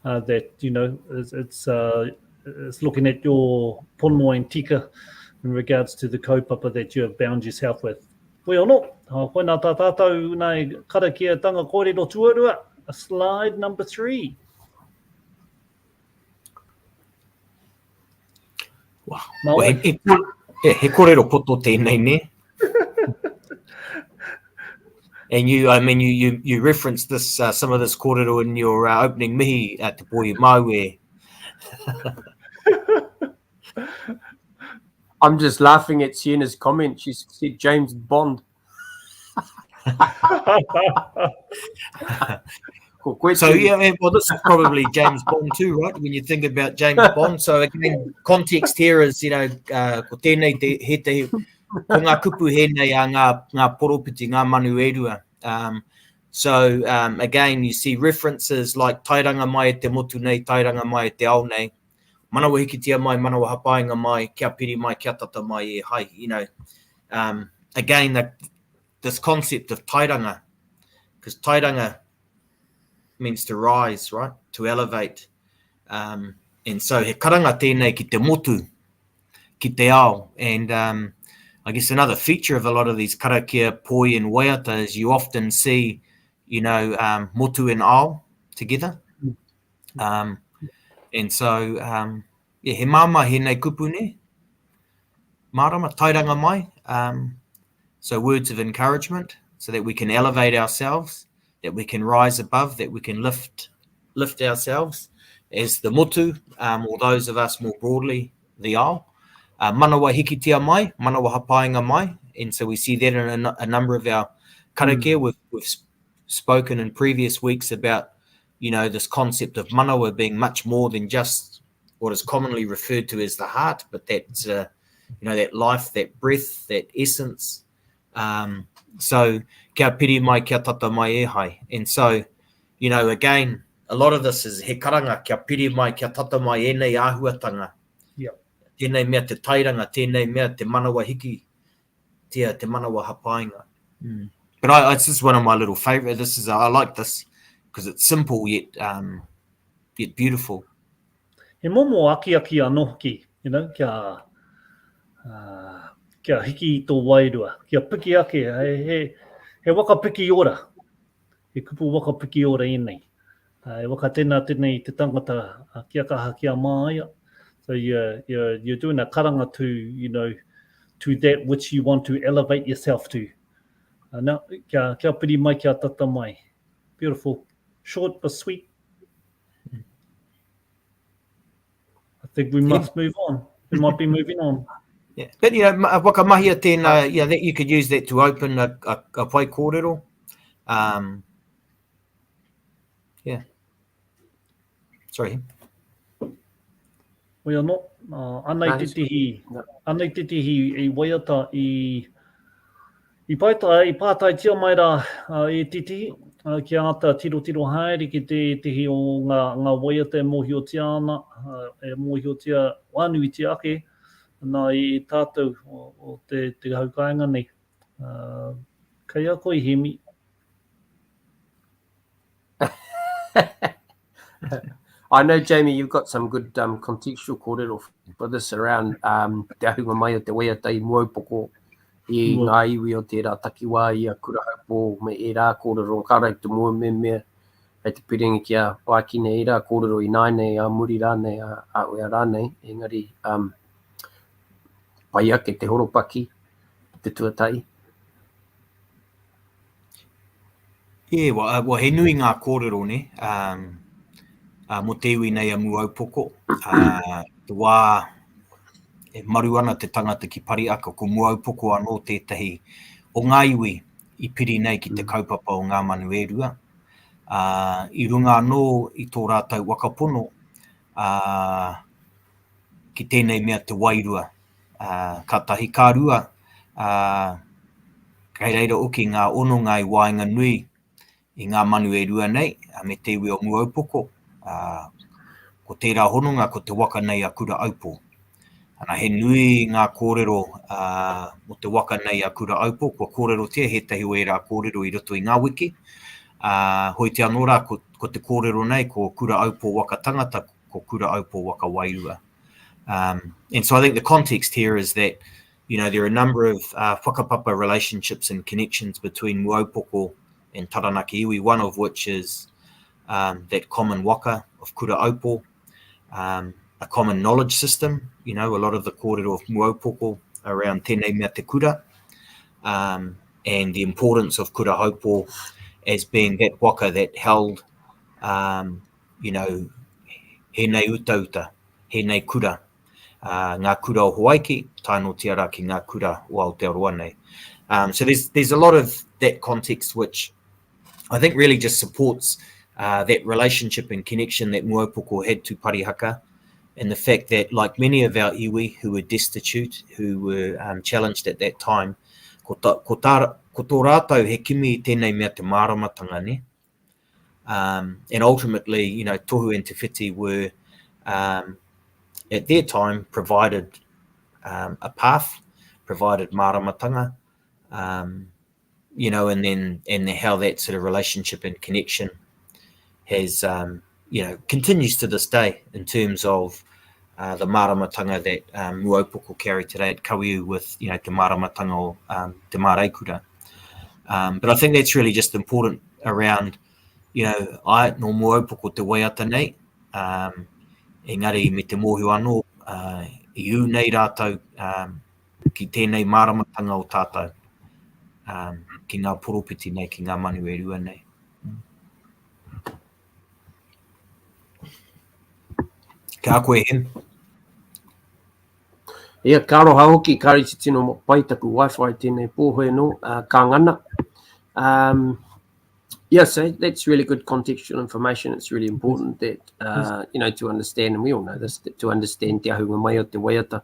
uh, that you know it's it's, uh, it's looking at your pono and tika in regards to the kaupapa that you have bound yourself with. Wei anō, koinā tā tātou nei karakiatanga kōrero tuarua, slide number 3. Wow. Well, he, he, he, he kōrero poto tēnei, ne? And you, I mean, you you you referenced this uh, some of this kōrero in your uh, opening mihi at Te Pōhi Māu e. I'm just laughing at Sienna's comment. She said James Bond. so yeah, well, this is probably James Bond too, right? When you think about James Bond. So again, context here is, you know, uh, ko tēnei te, he te, ko ngā kupu hēnei a ngā, ngā poropiti, ngā manu e rua. Um, so um, again, you see references like tairanga mai e te motu nei, tairanga mai e te ao nei, manawa hikitia mai, manawa hapainga mai, kia piri mai, kia tata mai e hai, you know. Um, again, that, this concept of tairanga, because tairanga means to rise, right? To elevate. Um, and so he karanga tēnei ki te motu, ki te ao. And um, I guess another feature of a lot of these karakia, poi and waiata is you often see, you know, um, motu and ao together. Mm. Um, and so, um, yeah, he māmā hēnei kupu ne? Mārama, tairanga mai. Um, so words of encouragement so that we can elevate ourselves, that we can rise above, that we can lift lift ourselves as the motu, um, or those of us more broadly, the ao. Uh, manawa hikitia mai, manawa hapainga mai. And so we see that in a, a number of our karakia. Mm. We've, we've spoken in previous weeks about, you know, this concept of manawa being much more than just what is commonly referred to as the heart, but that, uh, you know, that life, that breath, that essence. Um, so, kia piri mai, kia tata mai e hai. And so, you know, again, a lot of this is he karanga, kia piri mai, kia tata mai ēnei āhuatanga. Yep. Tēnei mea te tairanga, tēnei mea te manawa hiki, tia, te manawa hapainga. Mm. But I, it's just one of my little favorite. This is, I like this because it's simple yet, um, yet beautiful. He momo akiaki anō hoki, you know, kia, uh, kia hiki i tō wairua, kia piki ake, he, he, he waka piki ora, he kupu waka piki ora ēnei. Uh, e waka tēnā tēnei i te tangata uh, kia kaha, kia māia. So you're, you're, you're doing a karanga to, you know, to that which you want to elevate yourself to. Uh, now, kia, kia piri mai, kia tata mai. Beautiful. Short but sweet. I think we must move on. We might be moving on. Yeah. But, you know, whakamahia tēnā, yeah, that you could use that to open a, a, a whai kōrero. Um, yeah. Sorry. Hoi anō, uh, anei tētehi, anei tētehi i waiata i, i paetai, i pātaitia mai rā uh, e tētehi, uh, kia āta tirotiro haere ki tētehi o ngā, ngā waiata e mōhiotia ana, uh, e mōhiotia wānuitia ake nā i tātou o, o te, te hau kāinga nei. Uh, kei a koe, Hemi. I know, Jamie, you've got some good um, contextual kōrero for this around um, te ahunga mai o te waiata i Muaupoko i mm. ngā iwi o tērā takiwā i a Kurahaupō me ērā kōrero ka rau te mua me mea hei te piringa kia ākina ērā kōrero i nāinei a muri rānei a, a ea rānei engari um, pai ake te horopaki te tuatahi. Yeah, well, uh, well, he nui ngā kōrero, ne, um, uh, mō te iwi nei a Muaupoko. Uh, te wā e maru ana te tangata ki Pariaka, ko Muaupoko anō tētahi o ngā iwi i piri nei ki te mm. kaupapa o ngā manu e rua. Uh, I runga anō i tō rātou wakapono uh, ki tēnei mea te wairua. Ā, ka tahi, ka rua, ā, kei reira hoki ngā hononga i waenganui i ngā manu e rua nei, me te iwi o Muaupoko, ā, ko tērā hononga ko te waka nei a Kura-aupō. Ana, he nui ngā kōrero, ā, mō te waka nei a Kura-aupō, kua kōrerotia hētahi o ērā kōrero i roto i ngā wiki, ā, hoiti anō rā ko, ko te kōrero nei ko Kura-aupō waka tangata, ko Kura-aupō waka wairua. Um, and so I think the context here is that, you know, there are a number of uh, whakapapa relationships and connections between Muaupoko and Taranaki iwi, one of which is um, that common waka of Kura Aupo, um, a common knowledge system, you know, a lot of the kōrero of Muaupoko around tēnei mea te kura, um, and the importance of Kura Haupo as being that waka that held, um, you know, he nei utauta, he nei kura. uh, ngā kura o Hawaiki, tae noatia rā ki ngā kura o Aotearoa nei. Um, so there's, there's a lot of that context which I think really just supports uh, that relationship and connection that Muaupoko had to Parihaka and the fact that, like many of our iwi who were destitute, who were um, challenged at that time, ko, ta, ko, tā, ko tō rātou he kimi i tēnei mea te māramatanga, ne? Um, and ultimately, you know, Tohu and Te Whiti were, um, at their time, provided um, a path, provided māramatanga, um, you know, and then and the, how that sort of relationship and connection has, um, you know, continues to this day in terms of uh, the māramatanga that um, Muaupoko carry today at Kawiu with, you know, te māramatanga o um, te māreikura. Um, but I think that's really just important around, you know, ai, nō Muaupoko te waiata nei, um, engari me te mōhio anō, uh, i ū nei rātou um, ki tēnei māramatanga o tātou, um, ki ngā poropiti nei, ki ngā manu e rua nei. Kia koe, Hem. Ia, ka aroha hoki, ka rite tino pai taku wifi tēnei pō, hoi anō, uh, ka ngana. Um, yeah, so that's really good contextual information. It's really important that, uh, you know, to understand, and we all know this, that to understand te ahunga mai o te waiata,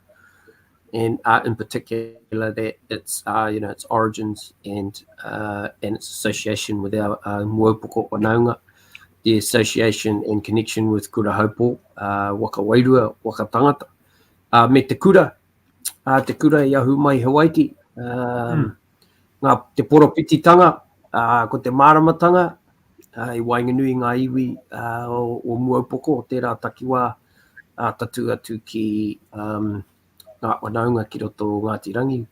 and uh, in particular that its, uh, you know, its origins and, uh, and its association with our uh, Muaupoko whanaunga, the association and connection with Kura Haupo, uh, Waka Wairua, Waka Tangata, uh, me te kura, uh, te kura i ahu mai Hawaiki, um, mm. ngā, te poropititanga, uh, ko te māramatanga, uh, i waenganui ngā iwi uh, o, o Muaupoko, o tērā takiwā, uh, tatū atu ki um, ngā whanaunga ki roto o Ngāti Rangi.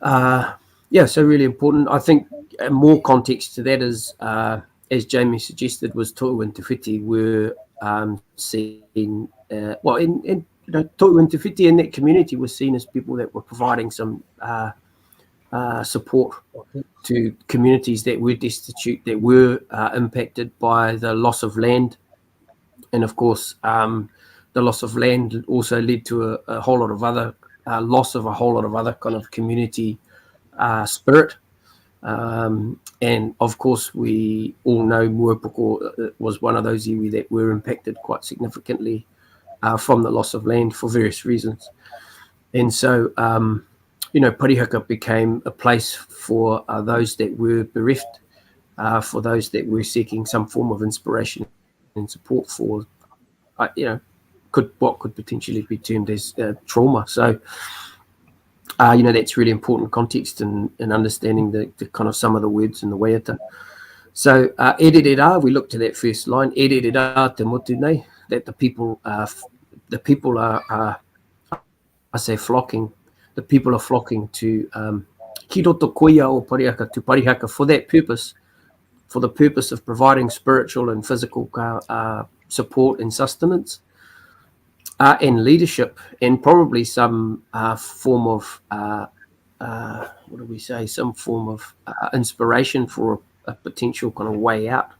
Uh, yeah, so really important. I think uh, more context to that is, uh, as Jamie suggested, was To'u and Te Whiti were um, seen, uh, well, in, in you know, To'u and Te Whiti in that community was seen as people that were providing some uh, uh, support to communities that were destitute, that were uh, impacted by the loss of land. And of course, um, the loss of land also led to a, a whole lot of other uh, loss of a whole lot of other kind of community uh, spirit. Um, and of course, we all know Muaupoko uh, was one of those iwi that were impacted quite significantly uh, from the loss of land for various reasons. And so, um, you know, Parihaka became a place for uh, those that were bereft, uh, for those that were seeking some form of inspiration and support for, uh, you know, could what could potentially be termed as uh, trauma. So, uh, you know, that's really important context in, in understanding the, the kind of some of the words in the waiata. So, uh, e we look to that first line, e te motu nei, that the people, uh, the people are, are, I say flocking, the people are flocking to um, ki roto koia o Parihaka, to Parihaka for that purpose, for the purpose of providing spiritual and physical uh, support and sustenance uh, and leadership and probably some uh, form of, uh, uh, what do we say, some form of uh, inspiration for a, a potential kind of way out.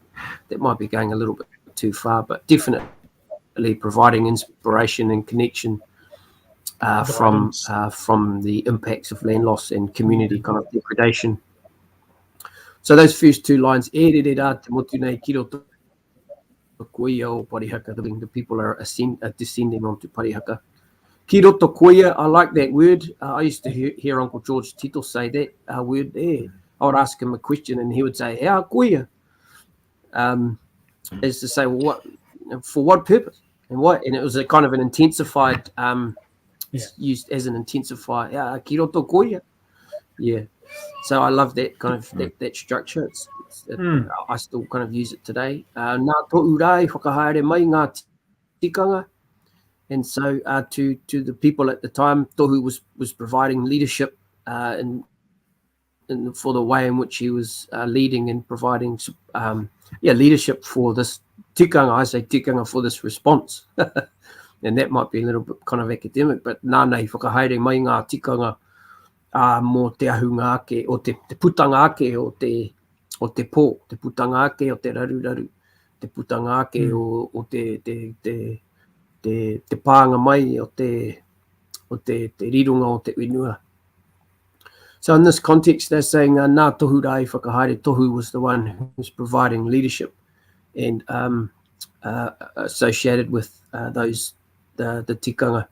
That might be going a little bit too far, but definitely providing inspiration and connection uh, from uh, from the impacts of land loss and community kind of degradation. So those first two lines, e rere rā te motu nei ki roto koia o Parihaka, the, the people are ascend, uh, descending onto Parihaka. Ki roto koia, I like that word. Uh, I used to hear, hear Uncle George Tito say that uh, word there. I would ask him a question and he would say, Ea koia? Um, is to say, well, what, for what purpose? And what? And it was a kind of an intensified, um, yeah. used as an intensified, yeah, ki roto koia. Yeah. So I love that kind of that, that structure. It's, it's, it, mm. I still kind of use it today. Uh, nā to'u rā i whakahaere mai ngā tikanga. And so uh, to, to the people at the time, Tohu was, was providing leadership uh, in, in, for the way in which he was uh, leading and providing um, yeah, leadership for this tikanga. I say tikanga for this response. and that might be a little bit kind of academic, but nāna i whakahaere mai ngā tikanga ā, mō te ahunga ake, o te, te putanga ake o te, o te pō, te putanga ake o te raruraru, te putanga ake mm. o, o te, te, te, te, te pānga mai o te, o te, te rironga o te whenua. So in this context, they're saying uh, Nā Tohu Rā i whakahaere Tohu was the one who was providing leadership and um, uh, associated with uh, those the, the tikanga.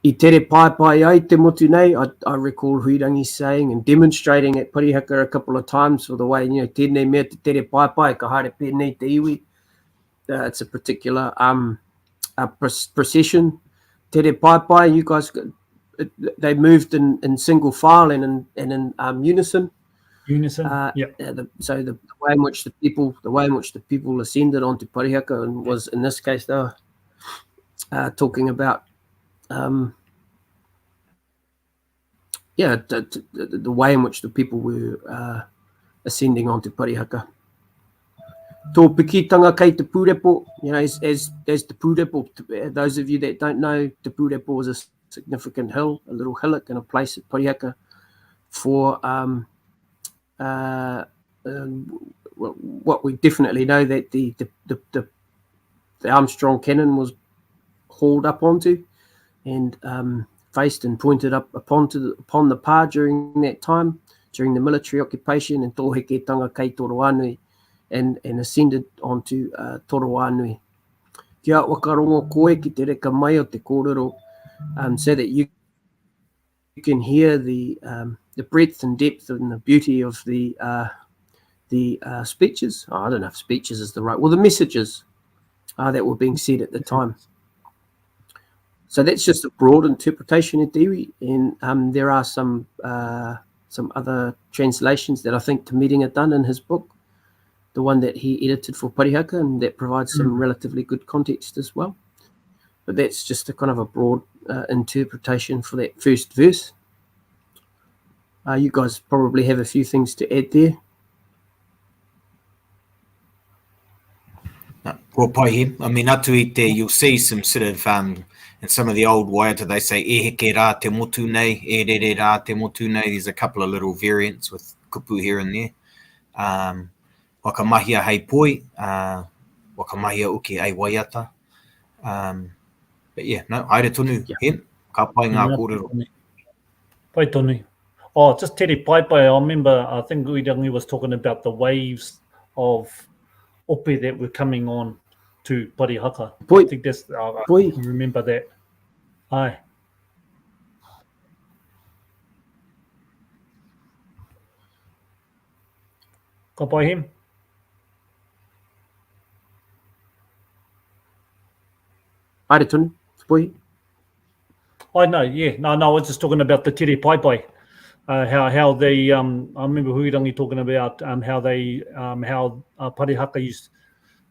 I tere paepae ai te motu nei, I, I recall Huirangi saying and demonstrating at Parihaka a couple of times for the way, you know, tēnei mea te tere paepae, ka haere pēnei te iwi. Uh, it's a particular um, a procession. Tere paepae, you guys, they moved in, in single file and in, and in um, unison. Unison, uh, yeah. The, so the, the way in which the people, the way in which the people ascended onto Parihaka and was in this case they were uh, talking about, um, yeah, the, the, the way in which the people were uh, ascending onto Parihaka. Tō pikitanga kei te pūrepo, you know, as, as, as te pūrepo, those of you that don't know, te pūrepo is a significant hill, a little hillock and a place at Parihaka for um, uh, um, what we definitely know that the, the, the, the, the Armstrong cannon was hauled up onto and um, faced and pointed up upon, to the, upon the pā during that time, during the military occupation, and tō heketanga kei Toroanui, and, and ascended onto uh, Toroanui. Kia wakarongo koe ki te reka mai o te kōrero, um, so that you can hear the, um, the breadth and depth and the beauty of the, uh, the uh, speeches. Oh, I don't know if speeches is the right, well, the messages uh, that were being said at the time. So that's just a broad interpretation of Dewey, and um, there are some uh, some other translations that I think Te Miringa done in his book, the one that he edited for Parihaka, and that provides some mm. relatively good context as well. But that's just a kind of a broad uh, interpretation for that first verse. Uh, you guys probably have a few things to add there. Kua pai he. I mean, atu i te, you'll see some sort of, um, in some of the old waiata, they say, e heke rā te motu nei, e rere rā te motu nei. There's a couple of little variants with kupu here and there. Um, whakamahia hei poi, uh, whakamahia uki ei waiata. Um, but yeah, no, haere tonu, yeah. Hem, ka pai ngā kōrero. Pai tonu. Oh, just Tere Paipai, I remember, I think Uirangi was talking about the waves of ope that were coming on to Parihaka. Poi. I think that's, I, I remember that. Aye. Ka pai him. Haere tonu, Poi. I know, yeah. No, no, I was just talking about the Tere Paipai. Uh, how how they um, I remember Huirangi talking about um, how they um, how uh, Parihaka used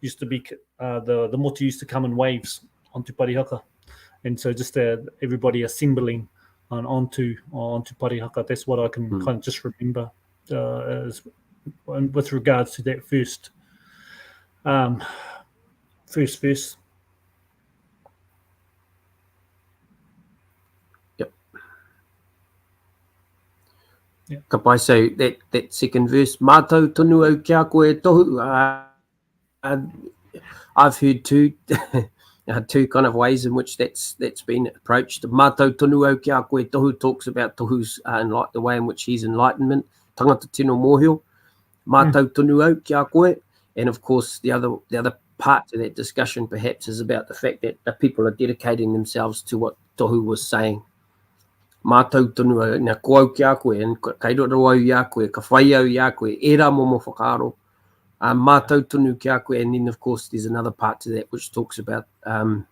used to be uh, the the motu used to come in waves onto Parihaka, and so just uh, everybody assembling on, onto onto Parihaka. That's what I can mm. kind of just remember uh, as, with regards to that first um, first verse. Yep. Yeah. Ka pai, so that, that second verse, mātau tonu au kia koe tohu. Uh, I've heard two, uh, two kind of ways in which that's that's been approached. Mātau tonu au kia koe tohu talks about tohu's uh, enlight, the way in which he's enlightenment. Tangata tino mōhio. Mātau mm. tonu au kia koe. And of course, the other the other part to that discussion perhaps is about the fact that the people are dedicating themselves to what Tohu was saying. Mātau tonu au, nā, ko au ki a koe, and kei raro au i a koe, ka whai au i a koe, ērā momo whakaaro, um, mātau tonu ki a koe, and then of course there's another part to that which talks about um,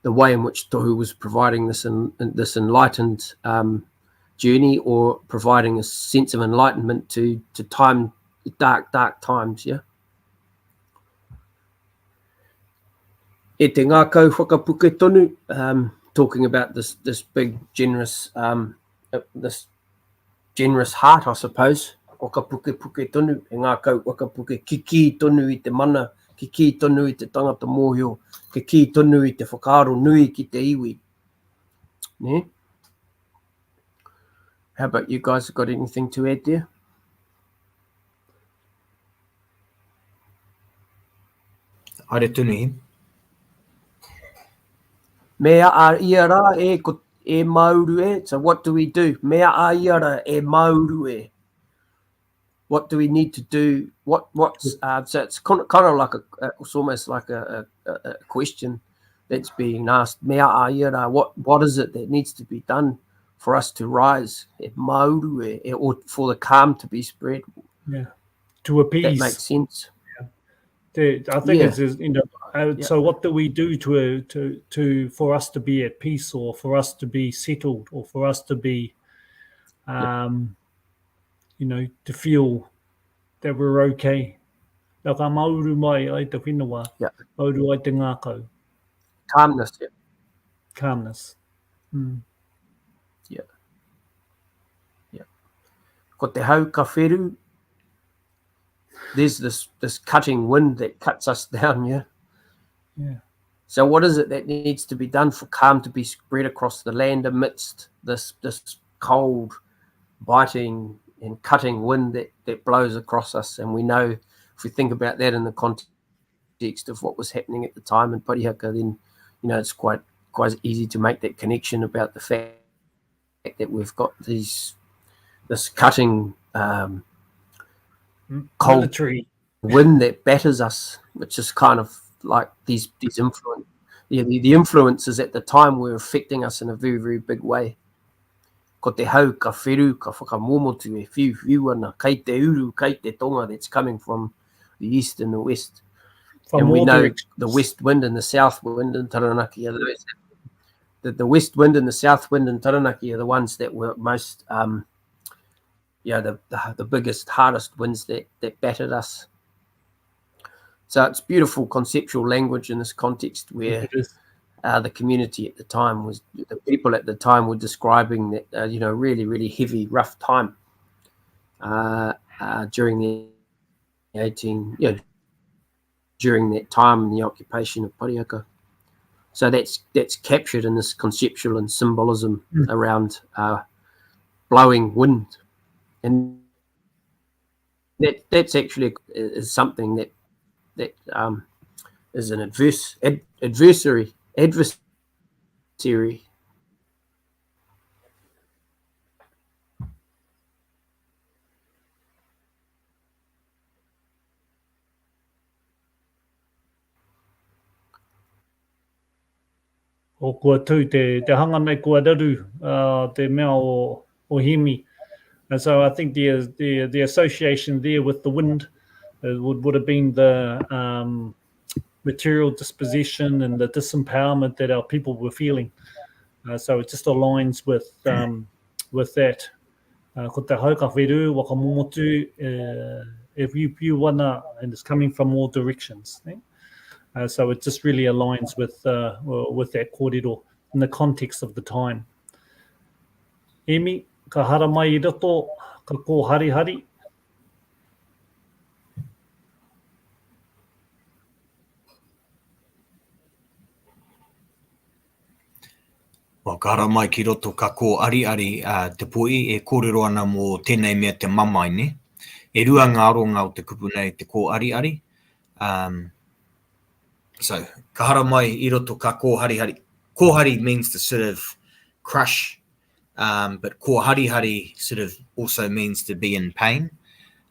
the way in which Tohu was providing this, in, this enlightened um, journey or providing a sense of enlightenment to, to time, dark, dark times, yeah? E te ngākau whakapuke tonu, um, talking about this, this big, generous, um, uh, this generous heart, I suppose. Whakapuke puke tonu, he ngākau whakapuke, kikī tonu i te mana, kikī tonu i te tangata mōhio, kikī tonu i te whakaaro nui ki te iwi. Ne? How about you guys? Got anything to add there? Haere tonu, he. Me a ia rā e, ko, e mauru e. So what do we do? Me a ia rā e mauru e. What do we need to do? What what's so it's kind of like a it's almost like a, a, a question that's being asked. Me a ia rā, what what is it that needs to be done for us to rise? E mauru e, e, or for the calm to be spread. Yeah. To appease. That makes sense. Yeah. The, I think yeah. it's you know uh, yeah. so what do we do to, uh, to to for us to be at peace or for us to be settled or for us to be um yeah. you know to feel that we're okay Nā ka mauru mai ai te whenua, yeah. mauru ai te ngākau. Calmness, yeah. Calmness. Mm. Yeah. Yeah. Ko te hau ka wheru, there's this, this cutting wind that cuts us down, yeah? Yeah. So what is it that needs to be done for calm to be spread across the land amidst this, this cold, biting and cutting wind that, that blows across us? And we know, if we think about that in the context of what was happening at the time in Parihaka, then, you know, it's quite, quite easy to make that connection about the fact that we've got these this cutting um, cold Military. wind that batters us, which is kind of like these these influence yeah, the, the influences at the time were affecting us in a very, very big way. Ko te hau, ka wheru, ka whakamomotu e whiu whiu ana, kei te uru, kei te tonga that's coming from the east and the west. From and we all know directions. the west wind and the south wind in Taranaki are those that the west wind and the south wind in Taranaki are the ones that were most um, yeah, the, the, the biggest, hardest winds that, that battered us. So it's beautiful conceptual language in this context where uh, the community at the time was, the people at the time were describing that, uh, you know, really, really heavy, rough time uh, uh, during the 18, you know, during that time in the occupation of Parihaka. So that's that's captured in this conceptual and symbolism Mm. around uh, blowing wind, and that that's actually is something that that um, is an adverse ad, adversary adversary. O kua tū te, te hanga nei kua raru uh, te mea o, o Hemi. And so I think the, the, the association there with the wind uh, would, would have been the um, material dispossession and the disempowerment that our people were feeling. Uh, so it just aligns with, um, with that. Uh, ko te hau ka wheru, waka momotu, uh, e whiu ana, and it's coming from all directions. Eh? Uh, so it just really aligns with, uh, with that kōrero in the context of the time. Emi, ka haramai i roto, ka kōharihari. Well, ka haramai ki roto ka kōariari a Te Poi e kōrero ana mō tēnei mea te mamae, ne? E rua ngā aronga o te kupu nei te kōariari. Um, so, ka haramai i roto ka kōharihari. Kōhari means to sort of crush, um, but kōharihari sort of also means to be in pain.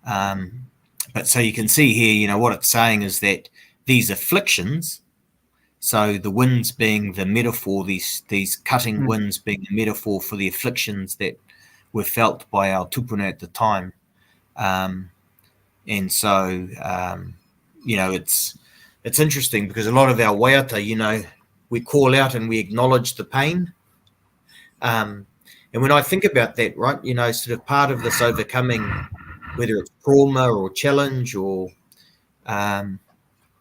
Um, but so you can see here, you know, what it's saying is that these afflictions, so the winds being the metaphor, these these cutting mm. winds being the metaphor for the afflictions that were felt by our tupuna at the time. Um, and so, um, you know, it's it's interesting because a lot of our waiata, you know, we call out and we acknowledge the pain. Um, and when I think about that, right, you know, sort of part of this overcoming, whether it's trauma or challenge or um,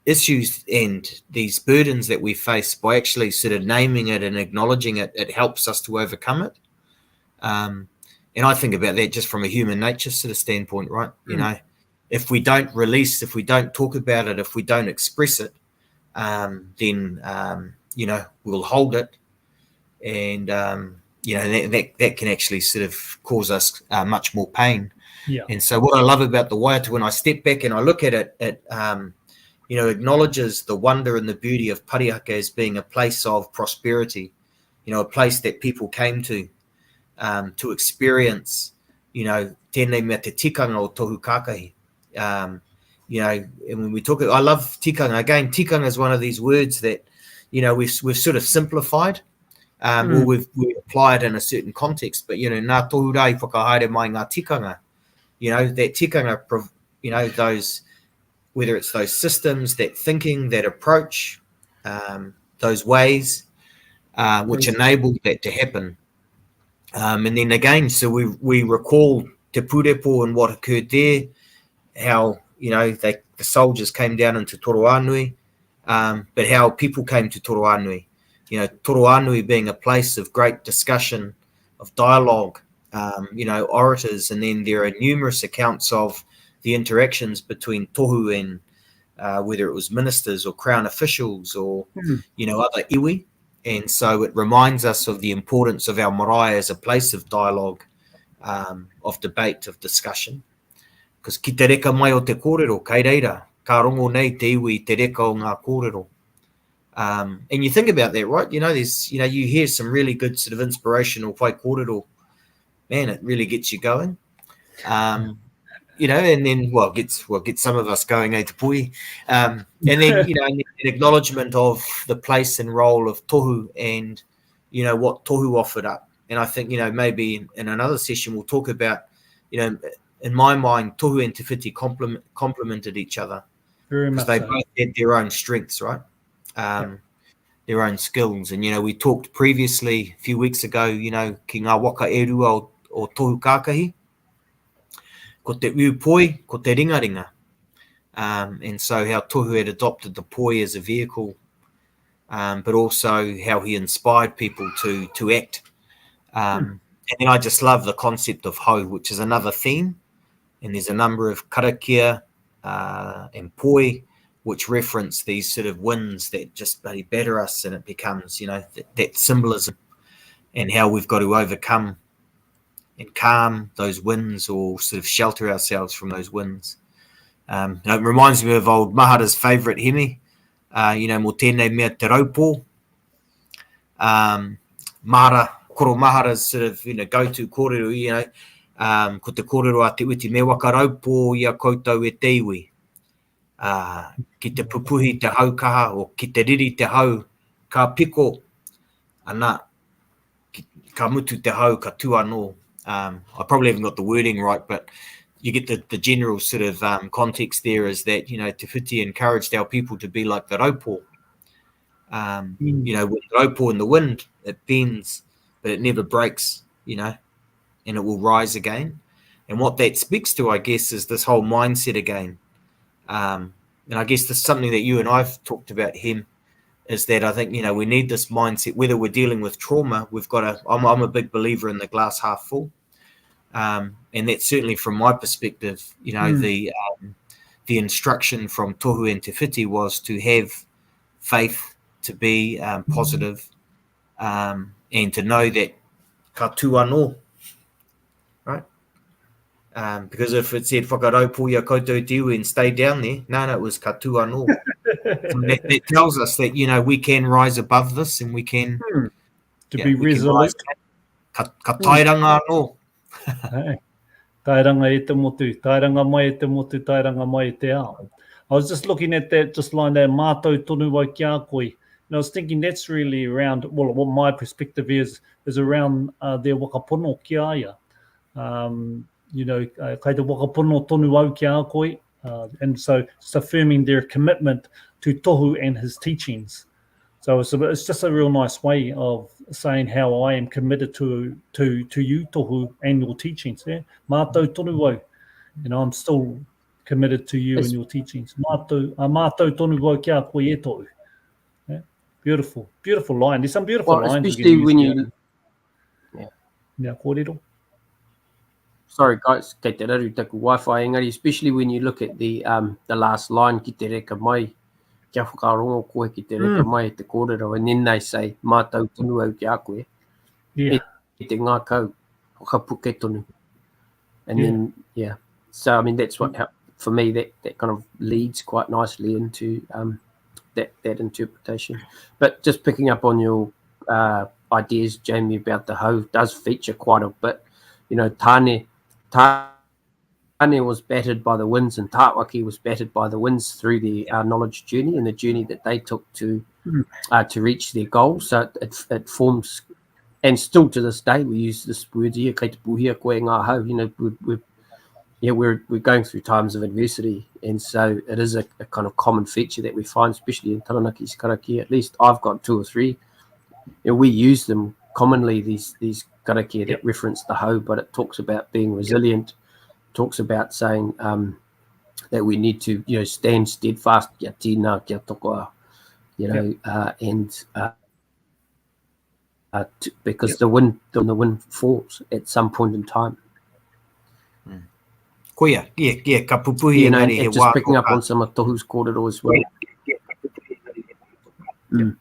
issues and these burdens that we face, by actually sort of naming it and acknowledging it, it helps us to overcome it. Um, and I think about that just from a human nature sort of standpoint, right? Mm. You know, if we don't release, if we don't talk about it, if we don't express it, um, then, um, you know, we'll hold it. And, um, you know, that, that, that can actually sort of cause us uh, much more pain. Yeah. And so what I love about the waiata, when I step back and I look at it, it, um, you know, acknowledges the wonder and the beauty of Parihaka as being a place of prosperity, you know, a place that people came to um, to experience, you know, tēnei mea te tikanga o Tohu Kākahi. Um, you know, and when we talk, I love tikanga. Again, tikanga is one of these words that, you know, we've, we've sort of simplified um, mm. or we've, we apply it in a certain context. But, you know, nā tohu rā i whakahaere mai ngā tikanga. You know, that tikanga, you know, those, whether it's those systems, that thinking, that approach, um, those ways, uh, which mm. enabled that to happen. Um, and then again, so we, we recall Te Purepo and what occurred there, how, you know, they, the soldiers came down into Toroanui, um, but how people came to Toroanui. You know, Toroanui being a place of great discussion, of dialogue, um, you know, orators, and then there are numerous accounts of the interactions between tohu and uh, whether it was ministers or crown officials or, mm. you know, other iwi. And so it reminds us of the importance of our marae as a place of dialogue, um, of debate, of discussion. Because ki te reka mai o te kōrero, kei reira, ka rongo nei te iwi te reka o ngā kōrero. Um, and you think about that, right? You know, there's, you know, you hear some really good sort of inspirational whaikōrero. Man, it really gets you going. Um, you know, and then well, gets well gets some of us going, eh, te pui. Um, and then you know, an acknowledgement of the place and role of tohu and you know what tohu offered up. And I think you know maybe in, in another session we'll talk about, you know, in my mind, tohu and Te Whiti complement, complemented each other. Very much. They so. both had their own strengths, right? Um, yeah. Their own skills. And, you know, we talked previously a few weeks ago, you know, ki ngā waka e rua o, o Tohu Kākahi. Ko te poi, ko te ringaringa. Um, and so how Tohu had adopted the poi as a vehicle, um, but also how he inspired people to, to act. Um, hmm. And then I just love the concept of ho, which is another theme. And there's a number of karakia uh, and poi, which reference these sort of winds that just bloody batter us, and it becomes, you know, th- that symbolism and how we've got to overcome and calm those winds or sort of shelter ourselves from those winds. Um, it reminds me of old Mahara's favourite hemi, uh, you know, mō tēnei mea te raupō. Um, Mahara, koro Mahara's sort of, you know, go-to kōrero, you know, um, ko te kōrero a te uti, me waka raupō i a koutou e te iwi. Uh, ki te pupuhi te hau kaha o ki te riri te hau, ka piko, ana, ka mutu te hau, ka tū anō. Um, I probably haven't got the wording right, but you get the, the general sort of um, context there is that, you know, Te Whiti encouraged our people to be like the raupō. Um, mm. You know, with raupō in the wind, it bends, but it never breaks, you know, and it will rise again. And what that speaks to, I guess, is this whole mindset again. Um, and I guess this is something that you and I've talked about, him, is that I think, you know, we need this mindset, whether we're dealing with trauma, we've got to, I'm, I'm a big believer in the glass half full. Um, and that's certainly from my perspective, you know, mm. the, um, the instruction from Tohu and Te Whiti was to have faith, to be um, positive, um, and to know that ka tū anō, right? Um, because if it said whakaraupo ia koutou te iwi and stay down there, no, no, it was ka tū anō. so that, that tells us that, you know, we can rise above this and we can... Hmm. To yeah, be resolute. Ka, ka tairanga anō. hey. Tairanga e te motu, tairanga mai e te motu, tairanga mai e te ao. I was just looking at that, just line there, mātau tonu au ki a koe. And I was thinking that's really around, well, what my perspective is, is around uh, their wakapono ki a ia. Um, you know, uh, kai te wakapono tonu au ki a koe. Uh, and so just affirming their commitment to Tohu and his teachings. So it's, a, it's just a real nice way of saying how I am committed to to to you, Tohu, and your teachings. Yeah? Mātau tonu au. You know, I'm still committed to you and your teachings. Mātau, uh, mātau tonu au ki a koe e tohu. Yeah? Beautiful, beautiful line. There's some beautiful well, lines. Especially when you... Yeah. Yeah, kōrero. Sorry guys, kei te raru taku wifi engari, especially when you look at the um, the last line ki te reka mai, kia whakarongo koe ki te reka mm. mai te kōrero, and then they say, mātau tonu au ki a koe. Yeah. E te ngākau, whakapuke tonu. And yeah. then, yeah. So, I mean, that's what, how, for me, that, that kind of leads quite nicely into um, that, that interpretation. But just picking up on your uh, ideas, Jamie, about the hoe does feature quite a bit. You know, Tane, Tane was battered by the winds and Tāwaki was battered by the winds through the uh, knowledge journey and the journey that they took to hmm. uh, to reach their goal. So it, it forms, and still to this day, we use this word here, kei te puhia koe ngā hau, you know, we, we, yeah, we're, we're going through times of adversity. And so it is a, a kind of common feature that we find, especially in Taranaki's karakia. At least I've got two or three. You know, we use them commonly, these, these karakia that yep. reference the hau, but it talks about being resilient, yep. talks about saying um, that we need to, you know, stand steadfast, kia tina, kia tokoa, you know, yep. uh, and uh, uh, to, because yep. the wind the, the wind falls at some point in time. Mm. Koia, yeah, yeah, ka pupuhi you know, and, and just picking up on some of Tohu's kōrero as well. Yeah, mm.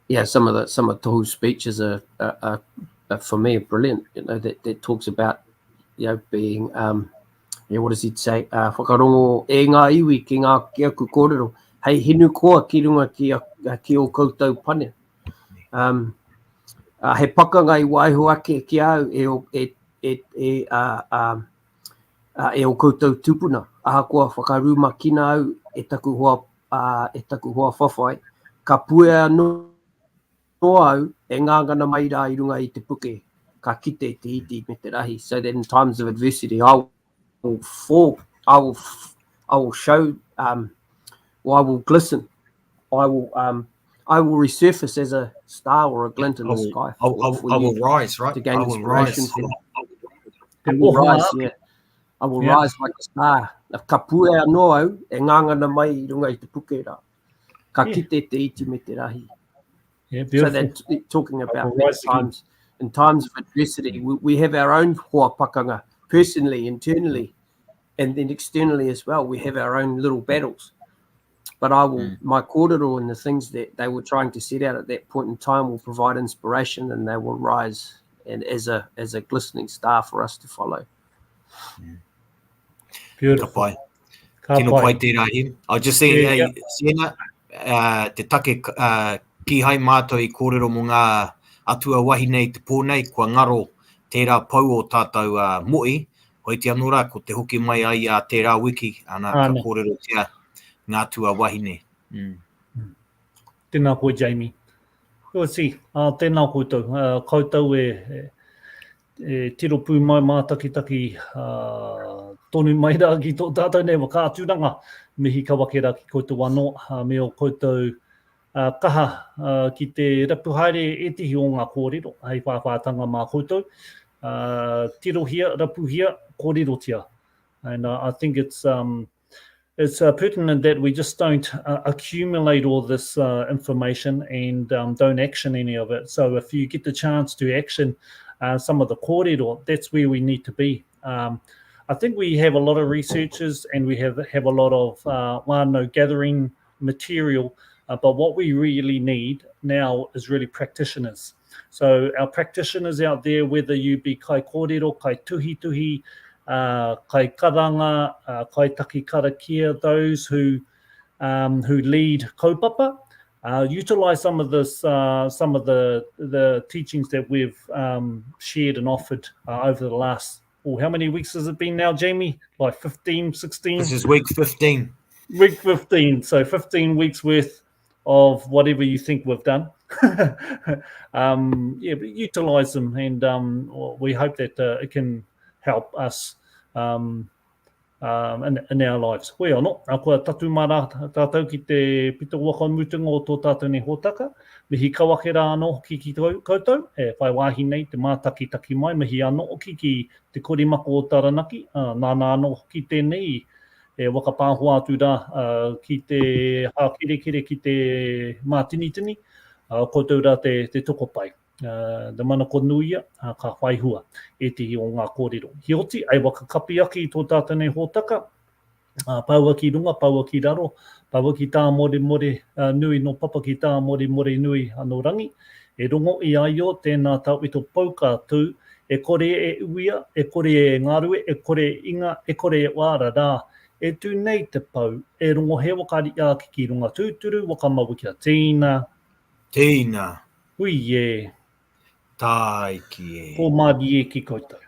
yeah, some of the some of Tohu's speeches are, are, are, are for me brilliant. You know, that, that talks about you know being um, yeah, what does he say? Uh, whakarongo e ngā iwi ki ngā ki aku kōrero, hei hinu koa ki runga ki, a, ki o koutou pane. Um, uh, he pakanga i waiho ake ki au e, e, e, e, uh, uh, uh, e o koutou tupuna. Ahakoa whakarumakina au e taku hoa, uh, e taku hoa whawhai, ka puea anō au e ngangana mai rā i runga i te puke, ka kite te iti me te rahi. So that in times of adversity, I will fall, I will, I will show, um, or I will glisten, I will, um, I will resurface as a star or a glint in the sky. I, I, I will rise, right? To gain I will inspiration rise. From, I will rise, yeah. I will yeah. rise like a star. Ka puea anō au e ngangana mai i runga i te puke rā. Ka kite te iti me te rahi. Yeah, so that talking about times in times of adversity, we, we have our own hoa pakanga personally, internally, and then externally as well. We have our own little battles. But I will, mm. my kōrero and the things that they were trying to set out at that point in time will provide inspiration and they will rise and as a as a glistening star for us to follow. Mm. Beautiful. Ka pai. Ka Tino pai. pai tērā him. I just saying, Yeah, hey, yeah. Sienna, uh, te take uh, kīhai mātou i kōrero mō ngā atua wahine i te pō nei, kua ngaro tērā pou o tātou uh, mo'i, hoiti anō rā, ko te hoki mai ai a tērā wiki, ana, ka Ana. kōrerotia ngā atua wahine. Mm. Tēnā koe, Jamie. Oti, ā, tēnā koutou. Ā, koutou e, e, e tiro pū mai mātakitaki ā, tonu mai rā ki tō tātou nei whakaaturanga. Mihi kau ake rā ki koutou anō, ā, me ō koutou ā, kaha ā, ki te rapu haere ētehi o ngā kōrero hei whāwhātanga mā koutou. Ā, tirohia, rapuhia, kōrerotia. And uh, I think it's um, it's uh, pertinent that we just don't uh, accumulate all this uh, information and um, don't action any of it. So if you get the chance to action uh, some of the kōrero, that's where we need to be. Um, I think we have a lot of researchers and we have, have a lot of uh, wānau gathering material, uh, but what we really need now is really practitioners. So our practitioners out there, whether you be kai kōrero, kai tuhituhi, uh, kai karanga, uh, kai taki karakia, those who um, who lead kaupapa, uh, utilize some of this, uh, some of the the teachings that we've um, shared and offered uh, over the last, well, how many weeks has it been now, Jamie? Like 15, 16? This is week 15. Week 15. So 15 weeks worth of whatever you think we've done. um, yeah, but utilize them, and um, we hope that uh, it can help us um, um, in, in our lives. Hoi anō, a kua tatu mā rā tātou ki te pito waka mutunga o tō tātou nei hōtaka. Mihi kau ake rā anō hoki ki koutou, e whai wāhi nei te mātakitaki mai, mihi anō hoki ki te korimako o Taranaki, uh, nāna anō hoki tēnei e whakapāhoa atu rā uh, ki te hākerekere, ki te mātinitini, uh, koutou rā te, te tokopai. Te manako nuia, ka whai hua ētehi o ngā kōrero. Heoti, ai waka kapi ake i tō tātou nei hōtaka, paua ki runga, paua ki raro, paua ki tāmoremore nui nō papa ki tāmoremore nui anō rangi, e rongo i a io tēnā tawhito pou ka tū. E kore e uia, e kore e ngarue, e kore e inga, e kore e wāra rā. E tū nei te pou, e rongo he waka riaki ki runga tūturu, waka maui kia tīna. Tīna. Hui e. Tāiki e. Pō mārie ki koutou.